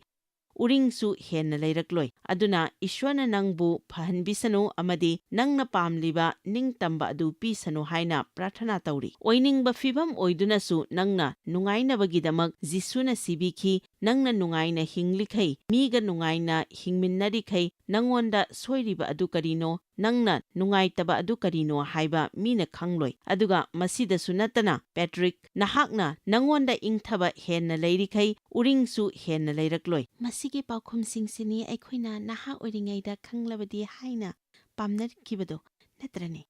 ꯎꯔꯤꯡꯁꯨ ꯍꯦꯟꯅ ꯂꯩꯔꯛꯂꯣꯏ꯫ ꯑꯗꯨꯅ ꯏꯁ꯭ꯋꯔꯅ ꯅꯪꯕꯨ ꯐꯍꯟꯕꯤꯁꯅꯨ ꯑꯃꯗꯤ ꯅꯪꯅ ꯄꯥꯝꯂꯤꯕ ꯅꯤꯡꯇꯝꯕ ꯑꯗꯨ ꯄꯤꯁꯅꯨ ꯍꯥꯏꯅ ꯄ꯭ꯔꯥꯔꯊꯅꯥ ꯇꯧꯔꯤ꯫ ꯑꯣꯏꯅꯤꯡꯕ ꯐꯤꯚꯝ ꯑꯣꯏꯗꯨꯅꯁꯨ ꯅꯪꯅ ꯅꯨꯡꯉꯥꯏꯅꯕꯒꯤꯗꯃꯛ ꯖꯤꯁꯨꯅ ꯁꯤꯕꯤꯈꯤ꯫ ꯅꯪꯅ ꯅꯨꯡꯉꯥꯏꯅ ꯍꯤꯡꯂꯤꯈꯩ, ꯃꯤꯒ ꯅꯨꯡꯉꯥꯏꯅ ꯍꯤꯡꯃꯤꯟꯅꯔꯤꯈꯩ, ꯅꯪꯉꯣꯟꯗ ꯁꯣꯏꯔꯤꯕ ꯑꯗꯨ ꯀꯔꯤꯅꯣ, ꯅꯪꯅ ꯅꯨꯡꯉꯥꯏꯇꯕ ꯑꯗꯨ ꯀꯔꯤꯅꯣ ꯍꯥꯏꯕ ꯃꯤꯅ ꯈꯪꯂꯣꯏ꯫ ꯑꯗꯨꯒ ꯃꯁꯤꯗꯁꯨ ꯅꯠꯇꯅ, ꯄꯦꯇ꯭ꯔꯤꯛ, ꯅꯍꯥꯛꯅ ꯅꯪꯉꯣꯟꯗ ꯏꯪꯊꯕ ꯍꯦꯟꯅ ꯂꯩꯔꯤꯈꯩ, ꯎꯔꯤꯡꯁꯨ ꯍꯦꯟꯅ ꯂꯩꯔꯛꯂꯣꯏ꯫ ꯃꯁꯤꯒꯤ ꯄꯥꯎꯈꯨꯝꯁꯤꯡꯁꯤꯅꯤ ꯑꯩꯈꯣꯏꯅ ꯅꯍꯥ ꯑꯣꯏꯔꯤꯉꯩꯗ ꯈꯪꯂꯕꯗꯤ ꯍꯥꯏꯅ ꯄꯥꯝꯅꯈꯤꯕꯗꯣ, ꯅꯠꯇ꯭ꯔꯅꯦ?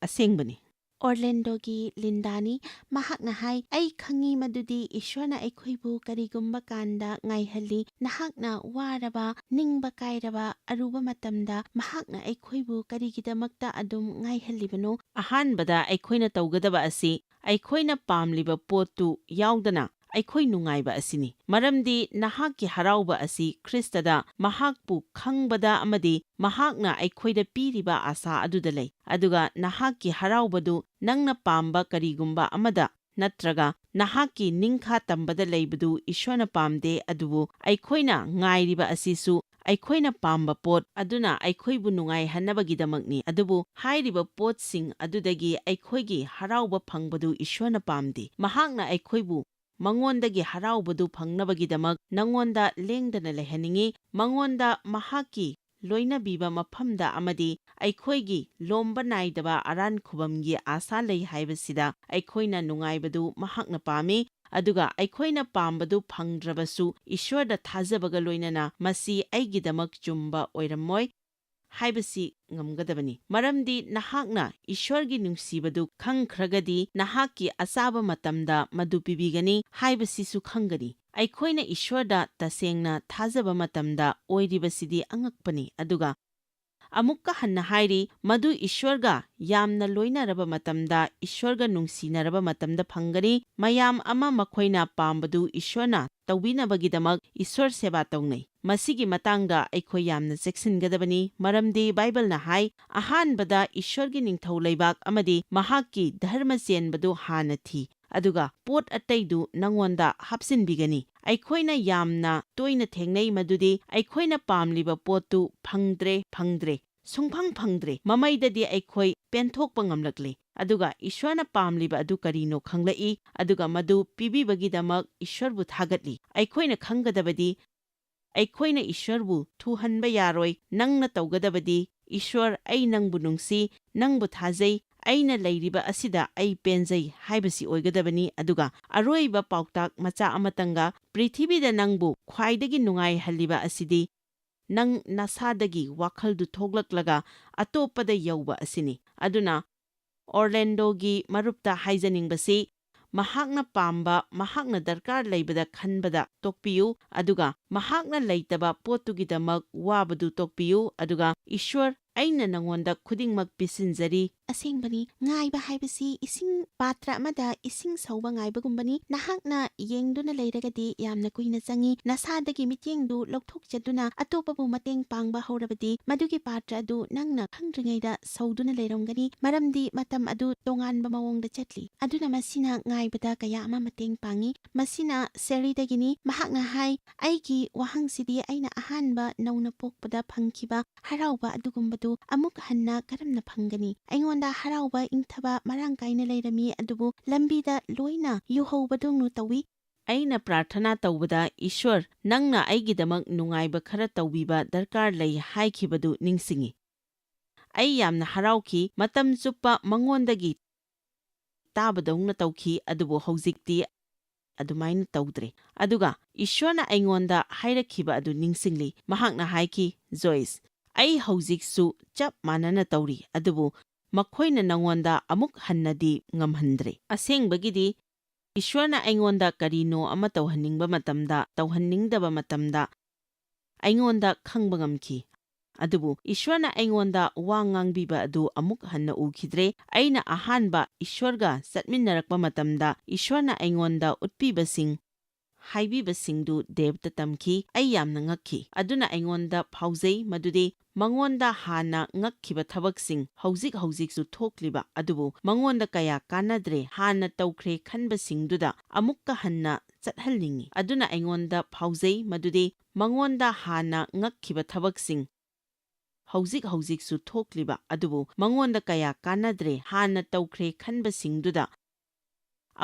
ꯑꯁꯦꯡꯕꯅꯤ꯫ ꯑꯣꯔꯂꯦꯟꯗꯣꯒꯤ ꯂꯤꯟꯗꯥꯅꯤ꯫ ꯃꯍꯥꯛꯅ ꯍꯥꯏ, "ꯑꯩ ꯈꯪꯏ ꯃꯗꯨꯗꯤ ꯏꯁ꯭ꯋꯔꯅ ꯑꯩꯈꯣꯏꯕꯨ ꯀꯔꯤꯒꯨꯝꯕ ꯀꯥꯟꯗ ꯉꯥꯏꯍꯜꯂꯤ꯫ ꯅꯍꯥꯛꯅ ꯋꯥꯔꯕ, ꯅꯤꯡꯕ ꯀꯥꯏꯔꯕ ꯑꯔꯨꯕ ꯃꯇꯝꯗ ꯃꯍꯥꯛꯅ ꯑꯩꯈꯣꯏꯕꯨ ꯀꯔꯤꯒꯤꯗꯃꯛꯇ ꯑꯗꯨꯝ ꯉꯥꯏꯍꯜꯂꯤꯕꯅꯣ?" ꯑꯍꯥꯟꯕꯗ ꯑꯩꯈꯣꯏꯅ ꯇꯧꯒꯗꯕ ꯑꯁꯤ ꯑꯩꯈꯣꯏꯅ ꯄꯥꯝꯂꯤꯕ ꯄꯣꯠꯇꯨ ꯌꯥꯎꯗꯅ ꯑꯩꯈꯣꯏ ꯅꯨꯡꯉꯥꯏꯕ ꯑꯁꯤꯅꯤ, ꯃꯔꯝꯗꯤ ꯅꯍꯥꯛꯀꯤ ꯍꯔꯥꯎꯕ ꯑꯁꯤ ꯈ꯭ꯔꯤꯁꯇꯗ ꯃꯍꯥꯛꯄꯨ ꯈꯪꯕꯗ ꯑꯃꯗꯤ ꯃꯍꯥꯛꯅ ꯑꯩꯈꯣꯏꯗ ꯄꯤꯔꯤꯕ ꯑꯥꯁꯥ ꯑꯗꯨꯗ ꯂꯩ꯫ ꯑꯗꯨꯒ ꯅꯍꯥꯛꯀꯤ ꯍꯔꯥꯎꯕꯗꯨ ꯅꯪꯅ ꯄꯥꯝꯕ ꯀꯔꯤꯒꯨꯝꯕ ꯑꯃꯗ ꯅꯠꯇ꯭ꯔꯒ ꯅꯍꯥꯛꯀꯤ ꯅꯤꯡꯈꯥ ꯇꯝꯕꯗ ꯂꯩꯕꯗꯨ ꯏꯁꯣꯔꯅ ꯄꯥꯝꯗꯦ, ꯑꯗꯨꯕꯨ ꯑꯩꯈꯣꯏꯅ ꯉꯥꯏꯔꯤꯕ ꯑꯁꯤꯁꯨ ꯑꯩꯈꯣꯏꯅ ꯄꯥꯝꯕ ꯄꯣꯠ ꯑꯗꯨꯅ ꯑꯩꯈꯣꯏꯕꯨ ꯅꯨꯡꯉꯥꯏꯍꯟꯅꯕꯒꯤꯗꯃꯛꯅꯤ꯫ ꯑꯗꯨꯕꯨ ꯍꯥꯏꯔꯤꯕ ꯄꯣꯠꯁꯤꯡ ꯑꯗꯨꯗꯒꯤ ꯑꯩꯈꯣꯏꯒꯤ ꯍꯔꯥꯎꯕ ꯐꯪꯕꯗꯨ ꯏꯁꯣꯔꯅ ꯄꯥꯝꯗꯦ꯫ ꯃꯍꯥꯛꯅ ꯑꯩꯈꯣꯏꯕꯨ ꯃꯉꯣꯟꯗꯒꯤ ꯍꯔꯥꯎꯕꯗꯨ ꯐꯪꯅꯕꯒꯤꯗꯃꯛ ꯅꯉꯣꯟꯗ ꯂꯦꯡꯗꯅ ꯂꯩꯍꯟꯅꯤꯡꯏ, ꯃꯉꯣꯟꯗ ꯃꯍꯥꯛꯀꯤ ꯂꯣꯏꯅꯕꯤꯕ ꯃꯐꯝꯗ ꯑꯃꯗꯤ ꯑꯩꯈꯣꯏꯒꯤ ꯂꯣꯝꯕ ꯅꯥꯏꯗꯕ ꯑꯔꯥꯟ ꯈꯨꯕꯝꯒꯤ ꯑꯥꯁꯥ ꯂꯩ ꯍꯥꯏꯕꯁꯤꯗ ꯑꯩꯈꯣꯏꯅ ꯅꯨꯡꯉꯥꯏꯕꯗꯨ ꯃꯍꯥꯛꯅ ꯄꯥꯝꯃꯤ꯫ ꯑꯗꯨꯒ ꯑꯩꯈꯣꯏꯅ ꯄꯥꯝꯕꯗꯨ ꯐꯪꯗ꯭ꯔꯕꯁꯨ ꯏꯁꯣꯔꯗ ꯊꯥꯖꯕꯒ ꯂꯣꯏꯅꯅ ꯃꯁꯤ ꯑꯩꯒꯤꯗꯃꯛ ꯆꯨꯝꯕ ꯑꯣꯏꯔꯝꯃꯣꯏ ꯍꯥꯏꯕꯁꯤ ꯉꯝꯒꯗꯕꯅꯤ, ꯃꯔꯝꯗꯤ ꯅꯍꯥꯛꯅ ꯏꯁꯣꯔꯒꯤ ꯅꯨꯡꯁꯤꯕꯗꯨ ꯈꯪꯈ꯭ꯔꯒꯗꯤ ꯅꯍꯥꯛꯀꯤ ꯑꯆꯥꯕ ꯃꯇꯝꯗ ꯃꯗꯨ ꯄꯤꯕꯤꯒꯅꯤ ꯍꯥꯏꯕꯁꯤꯁꯨ ꯈꯪꯒꯅꯤ꯫ ꯑꯩꯈꯣꯏꯅ ꯏꯁꯣꯔꯗ ꯇꯁꯦꯡꯅ ꯊꯥꯖꯕ ꯃꯇꯝꯗ ꯑꯣꯏꯔꯤꯕꯁꯤꯗꯤ ꯑꯉꯛꯄꯅꯤ꯫ ꯑꯗꯨꯒ ꯑꯃꯨꯛꯀ ꯍꯟꯅ ꯍꯥꯏꯔꯤ, ꯃꯗꯨ ꯏꯁꯣꯔꯒ ꯌꯥꯝꯅ ꯂꯣꯏꯅꯔꯕ ꯃꯇꯝꯗ, ꯏꯁꯣꯔꯒ ꯅꯨꯡꯁꯤꯅꯔꯕ ꯃꯇꯝꯗ ꯐꯪꯒꯅꯤ꯫ ꯃꯌꯥꯝ ꯑꯃ ꯃꯈꯣꯏꯅ ꯄꯥꯝꯕꯗꯨ ꯏꯁꯣꯔꯅ ꯇꯧꯕꯤꯅꯕꯒꯤꯗꯃꯛ ꯏꯁꯣꯔ ꯁꯦꯕꯥ ꯇꯧꯅꯩ꯫ ꯃꯁꯤꯒꯤ ꯃꯇꯥꯡꯗ ꯑꯩꯈꯣꯏ ꯌꯥꯝꯅ ꯆꯦꯛꯁꯤꯟꯒꯗꯕꯅꯤ, ꯃꯔꯝꯗꯤ ꯕꯥꯏꯕꯜꯅ ꯍꯥꯏ, "ꯑꯍꯥꯟꯕꯗ ꯏꯁꯣꯔꯒꯤ ꯅꯤꯡꯊꯧ ꯂꯩꯕꯥꯛ ꯑꯃꯗꯤ ꯃꯍꯥꯛꯀꯤ ꯙꯔꯃ ꯆꯦꯟꯕꯗꯨ ꯍꯥꯟꯅ ꯊꯤ, ꯑꯗꯨꯒ ꯄꯣꯠ ꯑꯇꯩꯗꯨ ꯅꯉꯣꯟꯗ ꯍꯥꯞꯆꯤꯟꯕꯤꯒꯅꯤ"꯫ ꯑꯩꯈꯣꯏꯅ ꯌꯥꯝꯅ ꯇꯣꯏꯅ ꯊꯦꯡꯅꯩ ꯃꯗꯨꯗꯤ ꯑꯩꯈꯣꯏꯅ ꯄꯥꯝꯂꯤꯕ ꯄꯣꯠꯇꯨ ꯐꯪꯗ꯭ꯔꯦ, ꯐꯪꯗ꯭ꯔꯦ, ꯁꯨꯡꯐꯪ ꯐꯪꯗ꯭ꯔꯦ꯫ ꯃꯃꯩꯗꯗꯤ ꯑꯩꯈꯣꯏ ꯄꯦꯟꯊꯣꯛꯄ ꯉꯝꯂꯛꯂꯦ, ꯑꯗꯨꯒ ꯏꯁꯣꯔꯅ ꯄꯥꯝꯂꯤꯕ ꯑꯗꯨ ꯀꯔꯤꯅꯣ ꯈꯪꯂꯛꯏ, ꯑꯗꯨꯒ ꯃꯗꯨ ꯄꯤꯕꯤꯕꯒꯤꯗꯃꯛ ꯏꯁꯣꯔꯕꯨ ꯊꯥꯒꯠꯂꯤ꯫ ꯑꯩꯈꯣꯏꯅ ꯈꯪꯒꯗꯕꯗꯤ ꯑꯩꯈꯣꯏꯅ ꯏꯁꯣꯔꯕꯨ ꯊꯨꯍꯟꯕ ꯌꯥꯔꯣꯏ꯫ ꯅꯪꯅ ꯇꯧꯒꯗꯕꯗꯤ, "ꯏꯁꯣꯔ, ꯑꯩ ꯅꯪꯕꯨ ꯅꯨꯡꯁꯤ, ꯅꯪꯕꯨ ꯊꯥꯖꯩ, ꯑꯩꯅ ꯂꯩꯔꯤꯕ ꯑꯁꯤꯗ ꯑꯩ ꯄꯦꯟꯖꯩ" ꯍꯥꯏꯕꯁꯤ ꯑꯣꯏꯒꯗꯕꯅꯤ꯫ ꯑꯗꯨꯒ ꯑꯔꯣꯏꯕ ꯄꯥꯎꯇꯥꯛ ꯃꯆꯥ ꯑꯃꯇꯪꯒ, ꯄ꯭ꯔꯤꯊꯤꯕꯤꯗ ꯅꯪꯕꯨ ꯈ꯭ꯋꯥꯏꯗꯒꯤ ꯅꯨꯡꯉꯥꯏꯍꯜꯂꯤꯕ ꯑꯁꯤꯗꯤ ꯅꯪ ꯅꯁꯥꯗꯒꯤ ꯋꯥꯈꯜꯗꯨ ꯊꯣꯛꯂꯛꯂꯒ ꯑꯇꯣꯞꯄꯗ ꯌꯧꯕ ꯑꯁꯤꯅꯤ꯫ ꯑꯗꯨꯅ ꯑꯣꯔꯂꯦꯟꯗꯣꯒꯤ ꯃꯔꯨꯞꯇ ꯍꯥꯏꯖꯅꯤꯡꯕꯁꯤ, ꯃꯍꯥꯛꯅ ꯄꯥꯝꯕ, ꯃꯍꯥꯛꯅ ꯗꯔꯀꯥꯔ ꯂꯩꯕꯗ ꯈꯟꯕꯗ ꯇꯣꯛꯄꯤꯌꯨ, ꯑꯗꯨꯒ ꯃꯍꯥꯛꯅ ꯂꯩꯇꯕ ꯄꯣꯠꯇꯨꯒꯤꯗꯃꯛ ꯋꯥꯕꯗꯨ ꯇꯣꯛꯄꯤꯌꯨ, ꯑꯗꯨꯒ "ꯏꯁ꯭ꯋꯔ, ꯑꯩꯅ ꯅꯉꯣꯟꯗ ꯈꯨꯗꯤꯡꯃꯛ ꯄꯤꯁꯤꯟꯖꯔꯤ, ꯑꯁꯦꯡꯕꯅꯤ, ꯉꯥꯏꯕ ꯍꯥꯏꯕꯁꯤ ꯏꯁꯤꯡ ꯄꯥꯇ꯭ꯔ ꯑꯃꯗ ꯏꯁꯤꯡ ꯁꯧꯕ ꯉꯥꯏꯕꯒꯨꯝꯕꯅꯤ꯫ ꯅꯍꯥꯛꯅ ꯌꯦꯡꯗꯨꯅ ꯂꯩꯔꯒꯗꯤ ꯌꯥꯝꯅ ꯀꯨꯏꯅ ꯆꯪꯏ꯫ ꯅꯁꯥꯗꯒꯤ ꯃꯤꯠꯌꯦꯡꯗꯨ ꯂꯧꯊꯣꯛꯆꯗꯨꯅ ꯑꯇꯣꯞꯄꯕꯨ ꯃꯇꯦꯡ ꯄꯥꯡꯕ ꯍꯧꯔꯕꯗꯤ, ꯃꯗꯨꯒꯤ ꯄꯥꯇ꯭ꯔ ꯑꯗꯨ ꯅꯪꯅ ꯈꯪꯗ꯭ꯔꯤꯉꯩꯗ ꯁꯧꯗꯨꯅ ꯂꯩꯔꯝꯒꯅꯤ, ꯃꯔꯝꯗꯤ ꯃꯇꯝ ꯑꯗꯨ ꯇꯣꯉꯥꯟꯕ ꯃꯑꯣꯡꯗ ꯆꯠꯂꯤ꯫ ꯑꯗꯨꯅ ꯃꯁꯤꯅ ꯉꯥꯏꯕꯗ ꯀꯌꯥ ꯑꯃ ꯃꯇꯦꯡ ꯄꯥꯡꯏ꯫ ꯃꯁꯤꯅ ꯁꯦꯔꯤꯗꯒꯤꯅꯤ꯫ ꯃꯍꯥꯛꯅ ꯍꯥꯏ, "ꯑꯩꯒꯤ ꯋꯥꯍꯪꯁꯤꯗꯤ ꯑꯩꯅ ꯑꯍꯥꯟꯕ ꯅꯧꯅ ꯄꯣꯛꯄꯗ ꯐꯪꯈꯤꯕ ꯍꯔꯥꯎꯕ ꯑꯗꯨꯒꯨꯝꯕꯗꯨ ꯑꯃꯨꯛ ꯍꯟꯅ ꯀꯔꯝꯅ ꯐꯪꯒꯅꯤ? ꯑꯩꯉꯣꯟꯗ ꯍꯔꯥꯎꯕ ꯏꯪꯊꯕ ꯃꯔꯥꯡ ꯀꯥꯏꯅ ꯂꯩꯔꯝꯃꯤ, ꯑꯗꯨꯕꯨ ꯂꯝꯕꯤꯗ ꯂꯣꯏꯅ ꯌꯨꯍꯧꯕꯗꯧꯅ ꯇꯧꯏ꯫ ꯑꯩꯅ ꯄ꯭ꯔꯥꯔꯊꯅꯥ ꯇꯧꯕꯗ, ꯏꯁ꯭ꯋꯔ, ꯅꯪꯅ ꯑꯩꯒꯤꯗꯃꯛ ꯅꯨꯡꯉꯥꯏꯕ ꯈꯔ ꯇꯧꯕꯤꯕ ꯗꯔꯀꯥꯔ ꯂꯩ ꯍꯥꯏꯈꯤꯕꯗꯨ ꯅꯤꯡꯁꯤꯡꯏ꯫ ꯑꯩ ꯌꯥꯝꯅ ꯍꯔꯥꯎꯈꯤ, ꯃꯇꯝ ꯆꯨꯞꯄ ꯃꯉꯣꯟꯗꯒꯤ ꯇꯥꯕꯗꯧꯅ ꯇꯧꯈꯤ, ꯑꯗꯨꯕꯨ ꯍꯧꯖꯤꯛꯇꯤ ꯑꯗꯨꯃꯥꯏꯅ ꯇꯧꯗ꯭ꯔꯦ꯫ ꯑꯗꯨꯒ ꯏꯁ꯭ꯋꯔꯅ ꯑꯩꯉꯣꯟꯗ ꯍꯥꯏꯔꯛꯈꯤꯕ ꯑꯗꯨ ꯅꯤꯡꯁꯤꯡꯂꯤ꯫ ꯃꯍꯥꯛꯅ ꯍꯥꯏꯈꯤ, "ꯖꯣꯏꯁ, ꯑꯩ ꯍꯧꯖꯤꯛꯁꯨ ꯆꯞ ꯃꯥꯟꯅꯅ ꯇꯧꯔꯤ, ꯑꯗꯨꯕꯨ ꯃꯈꯣꯏꯅ ꯅꯉꯣꯟꯗ ꯑꯃꯨꯛ ꯍꯟꯅꯗꯤ ꯉꯝꯍꯟꯗ꯭ꯔꯦ꯫" ꯑꯁꯦꯡꯕꯒꯤꯗꯤ, ꯏꯁ꯭ꯋꯔꯅ ꯑꯩꯉꯣꯟꯗ ꯀꯔꯤꯅꯣ ꯑꯃ ꯇꯧꯍꯟꯅꯤꯡꯕ ꯃꯇꯝꯗ, ꯇꯧꯍꯟꯅꯤꯡꯗꯕ ꯃꯇꯝꯗ ꯑꯩꯉꯣꯟꯗ ꯈꯪꯕ ꯉꯝꯈꯤ꯫ ꯑꯗꯨꯕꯨ ꯏꯁ꯭ꯋꯔꯅ ꯑꯩꯉꯣꯟꯗ ꯋꯥ ꯉꯥꯡꯕꯤꯕ ꯑꯗꯨ ꯑꯃꯨꯛ ꯍꯟꯅ ꯎꯈꯤꯗ꯭ꯔꯦ꯫ ꯑꯩꯅ ꯑꯍꯥꯟꯕ ꯏꯁ꯭ꯋꯔꯒ ꯆꯠꯃꯤꯟꯅꯔꯛꯄ ꯃꯇꯝꯗ, ꯏꯁ꯭ꯋꯔꯅ ꯑꯩꯉꯣꯟꯗ ꯎꯠꯄꯤꯕꯁꯤꯡ, ꯍꯥꯏꯕꯤꯕꯁꯤꯡꯗꯨ ꯗꯦꯕꯇ ꯇꯝꯈꯤ꯫ ꯑꯩ ꯌꯥꯝꯅ ꯉꯛꯈꯤ꯫ ꯑꯗꯨꯅ ꯑꯩꯉꯣꯟꯗ ꯐꯥꯎꯖꯩ ꯃꯗꯨꯗꯤ ꯃꯉꯣꯟꯗ ꯍꯥꯟꯅ ꯉꯛꯈꯤꯕ ꯊꯕꯛꯁꯤꯡ ꯍꯧꯖꯤꯛ ꯍꯧꯖꯤꯛꯁꯨ ꯊꯣꯛꯂꯤꯕ, ꯑꯗꯨꯕꯨ ꯃꯉꯣꯟꯗ ꯀꯌꯥ ꯀꯥꯟꯅꯗ꯭ꯔꯦ, ꯍꯥꯟꯅ ꯇꯧꯈ꯭ꯔꯦ ꯈꯟꯕꯁꯤꯡꯗꯨꯗ ꯑꯃꯨꯛꯀ ꯍꯟꯅ ꯆꯠꯍꯟꯅꯤꯡꯏ꯫ ꯑꯗꯨꯅ ꯑꯩꯉꯣꯟꯗ ꯐꯥꯎꯖꯩ ꯃꯗꯨꯗꯤ ꯃꯉꯣꯟꯗ ꯍꯥꯟꯅ ꯉꯛꯈꯤꯕ ꯊꯕꯛꯁꯤꯡ ꯍꯧꯖꯤꯛ ꯍꯧꯖꯤꯛꯁꯨ ꯊꯣꯛꯂꯤꯕ, ꯑꯗꯨꯕꯨ ꯃꯉꯣꯟꯗ ꯀꯌꯥ ꯀꯥꯟꯅꯗ꯭ꯔꯦ, ꯍꯥꯟꯅ ꯇꯧꯈ꯭ꯔꯦ ꯈꯟꯕꯁꯤꯡꯗꯨꯗ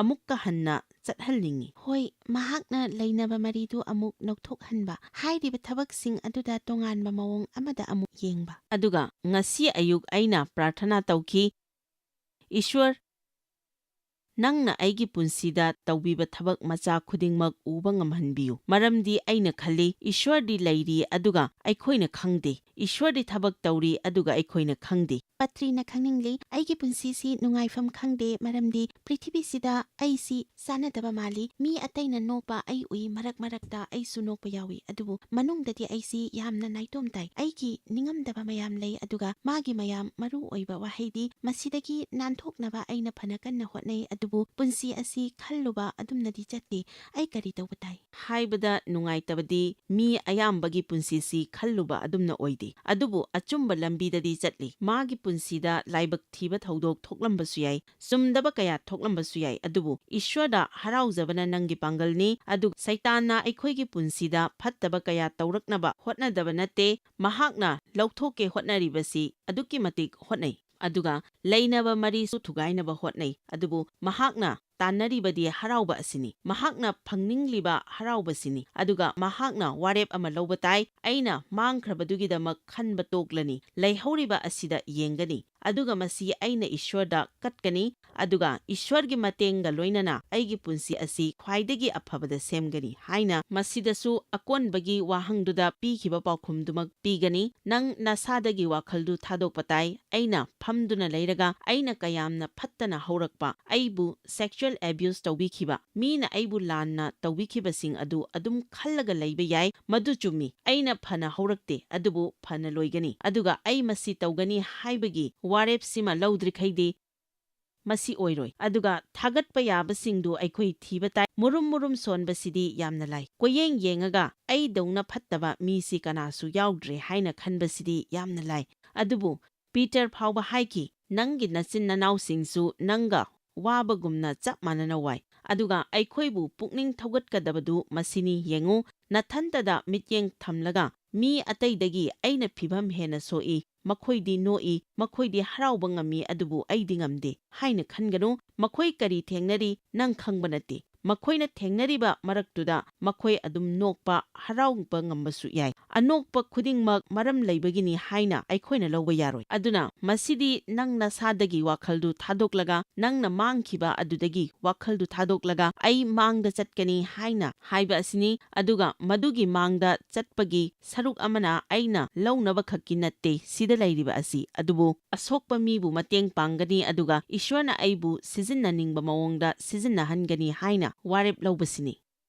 ꯑꯃꯨꯛꯀ ꯍꯟꯅ ꯆꯠꯍꯟꯅꯤꯡꯏ꯫ ꯍꯣꯏ, ꯃꯍꯥꯛꯅ ꯂꯩꯅꯕ ꯃꯔꯤꯗꯨ ꯑꯃꯨꯛ ꯅꯧꯊꯣꯛꯍꯟꯕ, ꯍꯥꯏꯔꯤꯕ ꯊꯕꯛꯁꯤꯡ ꯑꯗꯨꯗ ꯇꯣꯉꯥꯟꯕ ꯃꯑꯣꯡ ꯑꯃꯗ ꯑꯃꯨꯛ ꯌꯦꯡꯕ꯫ ꯑꯗꯨꯒ ꯉꯁꯤ ꯑꯌꯨꯛ ꯑꯩꯅ ꯄ꯭ꯔꯥꯔꯊꯅꯥ ꯇꯧꯈꯤ, "ꯏꯁ꯭ꯋꯔ, ꯅꯪꯅ ꯑꯩꯒꯤ ꯄꯨꯟꯁꯤꯗ ꯇꯧꯕꯤꯕ ꯊꯕꯛ ꯃꯆꯥ ꯈꯨꯗꯤꯡꯃꯛ ꯎꯕ ꯉꯝꯍꯟꯕꯤꯌꯨ, ꯃꯔꯝꯗꯤ ꯑꯩꯅ ꯈꯜꯂꯤ, ꯏꯁ꯭ꯋꯔꯗꯤ ꯂꯩꯔꯤ, ꯑꯗꯨꯒ ꯑꯩꯈꯣꯏꯅ ꯈꯪꯗꯦ꯫ ꯏꯁ꯭ꯋꯔꯗꯤ ꯊꯕꯛ ꯇꯧꯔꯤ, ꯑꯗꯨꯒ ꯑꯩꯈꯣꯏꯅ ꯈꯪꯗꯦ꯫ ꯄꯇ꯭ꯔꯤꯅ ꯈꯪꯅꯤꯡꯂꯤ, ꯑꯩꯒꯤ ꯄꯨꯟꯁꯤꯁꯤ ꯅꯨꯡꯉꯥꯏꯐꯝ ꯈꯪꯗꯦ, ꯃꯔꯝꯗꯤ ꯄ꯭ꯔꯤꯊꯤꯕꯤꯁꯤꯗ ꯑꯩꯁꯤ ꯆꯥꯟꯅꯗꯕ ꯃꯥꯜꯂꯤ꯫ ꯃꯤ ꯑꯇꯩꯅ ꯅꯣꯛꯄ ꯑꯩ ꯎꯏ, ꯃꯔꯛ ꯃꯔꯛꯇ ꯑꯩꯁꯨ ꯅꯣꯛꯄ ꯌꯥꯎꯏ, ꯑꯗꯨꯕꯨ ꯃꯅꯨꯡꯗꯗꯤ ꯑꯩꯁꯤ ꯌꯥꯝꯅ ꯅꯥꯏꯇꯣꯝ ꯇꯥꯏ꯫ ꯑꯩꯒꯤ ꯅꯤꯡꯉꯝꯗꯕ ꯃꯌꯥꯝ ꯂꯩ, ꯑꯗꯨꯒ ꯃꯥꯒꯤ ꯃꯌꯥꯝ ꯃꯔꯨ ꯑꯣꯏꯕ ꯋꯥꯍꯩꯗꯤ, "ꯃꯁꯤꯗꯒꯤ ꯅꯥꯟꯊꯣꯛꯅꯕ ꯑꯩꯅ ꯐꯅ ꯀꯟꯅ ꯍꯣꯠꯅꯩ, ꯑꯗꯨꯕꯨ ꯄꯨꯟꯁꯤ ꯑꯁꯤ ꯈꯜꯂꯨꯕ ꯑꯗꯨꯝꯅꯗꯤ ꯆꯠꯇꯦ꯫ ꯑꯩ ꯀꯔꯤ ꯇꯧꯕ ꯇꯥꯏ?" ꯍꯥꯏꯕꯗ ꯅꯨꯡꯉꯥꯏꯇꯕꯗꯤ ꯃꯤ ꯑꯌꯥꯝꯕꯒꯤ ꯄꯨꯟꯁꯤꯁꯤ ꯈꯜꯂꯨꯕ ꯑꯗꯨꯝꯅ ꯑꯣꯏꯗꯦ, ꯑꯗꯨꯕꯨ ꯑꯆꯨꯝꯕ ꯂꯝꯕꯤꯗꯗꯤ ꯆꯠꯂꯤ꯫ ꯃꯥꯒꯤ ꯄꯨꯟꯁꯤꯗ ꯂꯥꯏꯕꯛ ꯊꯤꯕ ꯊꯧꯗꯣꯛ ꯊꯣꯛꯂꯝꯕꯁꯨ ꯌꯥꯏ, ꯆꯨꯝꯗꯕ ꯀꯌꯥ ꯊꯣꯛꯂꯝꯕꯁꯨ ꯌꯥꯏ, ꯑꯗꯨꯕꯨ ꯏꯁ꯭ꯋꯔꯗ ꯍꯔꯥꯎꯖꯕꯅ ꯅꯪꯒꯤ ꯄꯥꯡꯒꯜꯅꯤ, ꯑꯗꯨꯒ ꯁꯩꯇꯥꯟꯅ ꯑꯩꯈꯣꯏꯒꯤ ꯄꯨꯟꯁꯤꯗ ꯐꯠꯇꯕ ꯀꯌꯥ ꯇꯧꯔꯛꯅꯕ ꯍꯣꯠꯅꯗꯕ ꯅꯠꯇꯦ꯫ ꯃꯍꯥꯛꯅ ꯂꯧꯊꯣꯛꯀꯦ ꯍꯣꯠꯅꯔꯤꯕꯁꯤ ꯑꯗꯨꯛꯀꯤ ꯃꯇꯤꯛ ꯍꯣꯠꯅꯩ, ꯑꯗꯨꯒ ꯂꯩꯅꯕ ꯃꯔꯤꯁꯨ ꯊꯨꯒꯥꯏꯅꯕ ꯍꯣꯠꯅꯩ, ꯑꯗꯨꯕꯨ ꯃꯍꯥꯛꯅ ꯇꯥꯟꯅꯔꯤꯕꯗꯤ ꯍꯔꯥꯎꯕ ꯑꯁꯤꯅꯤ꯫ ꯃꯍꯥꯛꯅ ꯐꯪꯅꯤꯡꯂꯤꯕ ꯍꯔꯥꯎꯕꯁꯤꯅꯤ꯫ ꯑꯗꯨꯒ ꯃꯍꯥꯛꯅ ꯋꯥꯔꯦꯞ ꯑꯃ ꯂꯧꯕ ꯇꯥꯏ, "ꯑꯩꯅ ꯃꯥꯡꯈ꯭ꯔꯕꯗꯨꯒꯤꯗꯃꯛ ꯈꯟꯕ ꯇꯣꯛꯂꯅꯤ꯫ ꯂꯩꯍꯧꯔꯤꯕ ꯑꯁꯤꯗ ꯌꯦꯡꯒꯅꯤ꯫ ꯑꯗꯨꯒ ꯃꯁꯤ ꯑꯩꯅ ꯏꯁ꯭ꯋꯔꯗ ꯀꯠꯀꯅꯤ, ꯑꯗꯨꯒ ꯏꯁ꯭ꯋꯔꯒꯤ ꯃꯇꯦꯡꯒ ꯂꯣꯏꯅꯅ ꯑꯩꯒꯤ ꯄꯨꯟꯁꯤ ꯑꯁꯤ ꯈ꯭ꯋꯥꯏꯗꯒꯤ ꯑꯐꯕꯗ ꯁꯦꯝꯒꯅꯤ" ꯍꯥꯏꯅ ꯃꯁꯤꯗꯁꯨ ꯑꯀꯣꯟꯕꯒꯤ ꯋꯥꯍꯪꯗꯨꯗ ꯄꯤꯈꯤꯕ ꯄꯥꯎꯈꯨꯝꯗꯨꯃꯛ ꯄꯤꯒꯅꯤ꯫ ꯅꯪ ꯅꯁꯥꯗꯒꯤ ꯋꯥꯈꯜꯗꯨ ꯊꯥꯗꯣꯛꯄ ꯇꯥꯏ꯫ ꯑꯩꯅ ꯐꯝꯗꯨꯅ ꯂꯩꯔꯒ ꯑꯩꯅ ꯀꯌꯥꯝꯅ ꯐꯠꯇꯅ ꯍꯧꯔꯛꯄ, ꯑꯩꯕꯨ sexual abuse ꯇꯧꯕꯤꯈꯤꯕ, ꯃꯤꯅ ꯑꯩꯕꯨ ꯂꯥꯟꯅ ꯇꯧꯕꯤꯈꯤꯕꯁꯤꯡ ꯑꯗꯨ ꯑꯗꯨꯝ ꯈꯜꯂꯒ ꯂꯩꯕ ꯌꯥꯏ꯫ ꯃꯗꯨ ꯆꯨꯝꯃꯤ꯫ ꯑꯩꯅ ꯐꯅ ꯍꯧꯔꯛꯇꯦ, ꯑꯗꯨꯕꯨ ꯐꯅ ꯂꯣꯏꯒꯅꯤ꯫ ꯑꯗꯨꯒ "ꯑꯩ ꯃꯁꯤ ꯇꯧꯒꯅꯤ" ꯍꯥꯏꯕꯒꯤ ꯋꯥꯔꯦꯞꯁꯤꯃ ꯂꯧꯗ꯭ꯔꯤꯈꯩꯗꯤ ꯃꯁꯤ ꯑꯣꯏꯔꯣꯏ꯫ ꯑꯗꯨꯒ ꯊꯥꯒꯠꯄ ꯌꯥꯕꯁꯤꯡꯗꯨ ꯑꯩꯈꯣꯏ ꯊꯤꯕ ꯇꯥꯏ꯫ ꯃꯨꯔꯨꯝ ꯃꯨꯔꯨꯝ ꯁꯣꯟꯕꯁꯤꯗꯤ ꯌꯥꯝꯅ ꯂꯥꯏ꯫ ꯀꯣꯏꯌꯦꯡ ꯌꯦꯡꯉꯒ "ꯑꯩꯗꯧꯅ ꯐꯠꯇꯕ ꯃꯤꯁꯤ ꯀꯅꯥꯁꯨ ꯌꯥꯎꯗ꯭ꯔꯦ" ꯍꯥꯏꯅ ꯈꯟꯕꯁꯤꯗꯤ ꯌꯥꯝꯅ ꯂꯥꯏ꯫ ꯑꯗꯨꯕꯨ ꯄꯤꯇꯔ ꯐꯥꯎꯕ ꯍꯥꯏꯈꯤ, "ꯅꯪꯒꯤ ꯅꯆꯤꯟ ꯅꯅꯥꯎꯁꯤꯡꯁꯨ ꯅꯪꯒ ꯋꯥꯕꯒꯨꯝꯅ ꯆꯞ ꯃꯥꯟꯅꯅ ꯋꯥꯏ"꯫ ꯑꯗꯨꯒ ꯑꯩꯈꯣꯏꯕꯨ ꯄꯨꯛꯅꯤꯡ ꯊꯧꯒꯠꯀꯗꯕꯗꯨ ꯃꯁꯤꯅꯤ, ꯌꯦꯡꯉꯨ, ꯅꯊꯟꯇꯗ ꯃꯤꯠꯌꯦꯡ ꯊꯝꯂꯒ, "ꯃꯤ ꯑꯇꯩꯗꯒꯤ ꯑꯩꯅ ꯐꯤꯚꯝ ꯍꯦꯟꯅ ꯁꯣꯛꯏ, ꯃꯈꯣꯏꯗꯤ ꯅꯣꯛꯏ, ꯃꯈꯣꯏꯗꯤ ꯍꯔꯥꯎꯕ ꯉꯝꯃꯤ, ꯑꯗꯨꯕꯨ ꯑꯩꯗꯤ ꯉꯝꯗꯦ" ꯍꯥꯏꯅ ꯈꯟꯒꯅꯨ꯫ ꯃꯈꯣꯏ ꯀꯔꯤ ꯊꯦꯡꯅꯔꯤ, ꯅꯪ ꯈꯪꯕ ꯅꯠꯇꯦ꯫ ꯃꯈꯣꯏꯅ ꯊꯦꯡꯅꯔꯤꯕ ꯃꯔꯛꯇꯨꯗ ꯃꯈꯣꯏ ꯑꯗꯨꯝ ꯅꯣꯛꯄ, ꯍꯔꯥꯎꯕ ꯉꯝꯕꯁꯨ ꯌꯥꯏ꯫ ꯑꯅꯣꯛꯄ ꯈꯨꯗꯤꯡꯃꯛ ꯃꯔꯝ ꯂꯩꯕꯒꯤꯅꯤ ꯍꯥꯏꯅ ꯑꯩꯈꯣꯏꯅ ꯂꯧꯕ ꯌꯥꯔꯣꯏ꯫ ꯑꯗꯨꯅ ꯃꯁꯤꯗꯤ ꯅꯪ ꯅꯁꯥꯗꯒꯤ ꯋꯥꯈꯜꯗꯨ ꯊꯥꯗꯣꯛꯂꯒ, ꯅꯪꯅ ꯃꯥꯡꯈꯤꯕ ꯑꯗꯨꯗꯒꯤ ꯋꯥꯈꯜꯗꯨ ꯊꯥꯗꯣꯛꯂꯒ, "ꯑꯩ ꯃꯥꯡꯗ ꯆꯠꯀꯅꯤ" ꯍꯥꯏꯅ ꯍꯥꯏꯕ ꯑꯁꯤꯅꯤ꯫ ꯑꯗꯨꯒ ꯃꯗꯨꯒꯤ ꯃꯥꯡꯗ ꯆꯠꯄꯒꯤ ꯁꯔꯨꯛ ꯑꯃꯅ ꯑꯩꯅ ꯂꯧꯅꯕ ꯈꯛꯀꯤ ꯅꯠꯇꯦ ꯁꯤꯗ ꯂꯩꯔꯤꯕ ꯑꯁꯤ, ꯑꯗꯨꯕꯨ ꯑꯁꯣꯛꯄ ꯃꯤꯕꯨ ꯃꯇꯦꯡ ꯄꯥꯡꯒꯅꯤ, ꯑꯗꯨꯒ ꯏꯁ꯭ꯋꯔꯅ ꯑꯩꯕꯨ ꯁꯤꯖꯤꯟꯅꯅꯤꯡꯕ ꯃꯑꯣꯡꯗ ꯁꯤꯖꯤꯟꯅꯍꯟꯒꯅꯤ ꯍꯥꯏꯅ ꯋꯥꯔꯦꯞ ꯂꯧꯕꯁꯤꯅꯤ꯫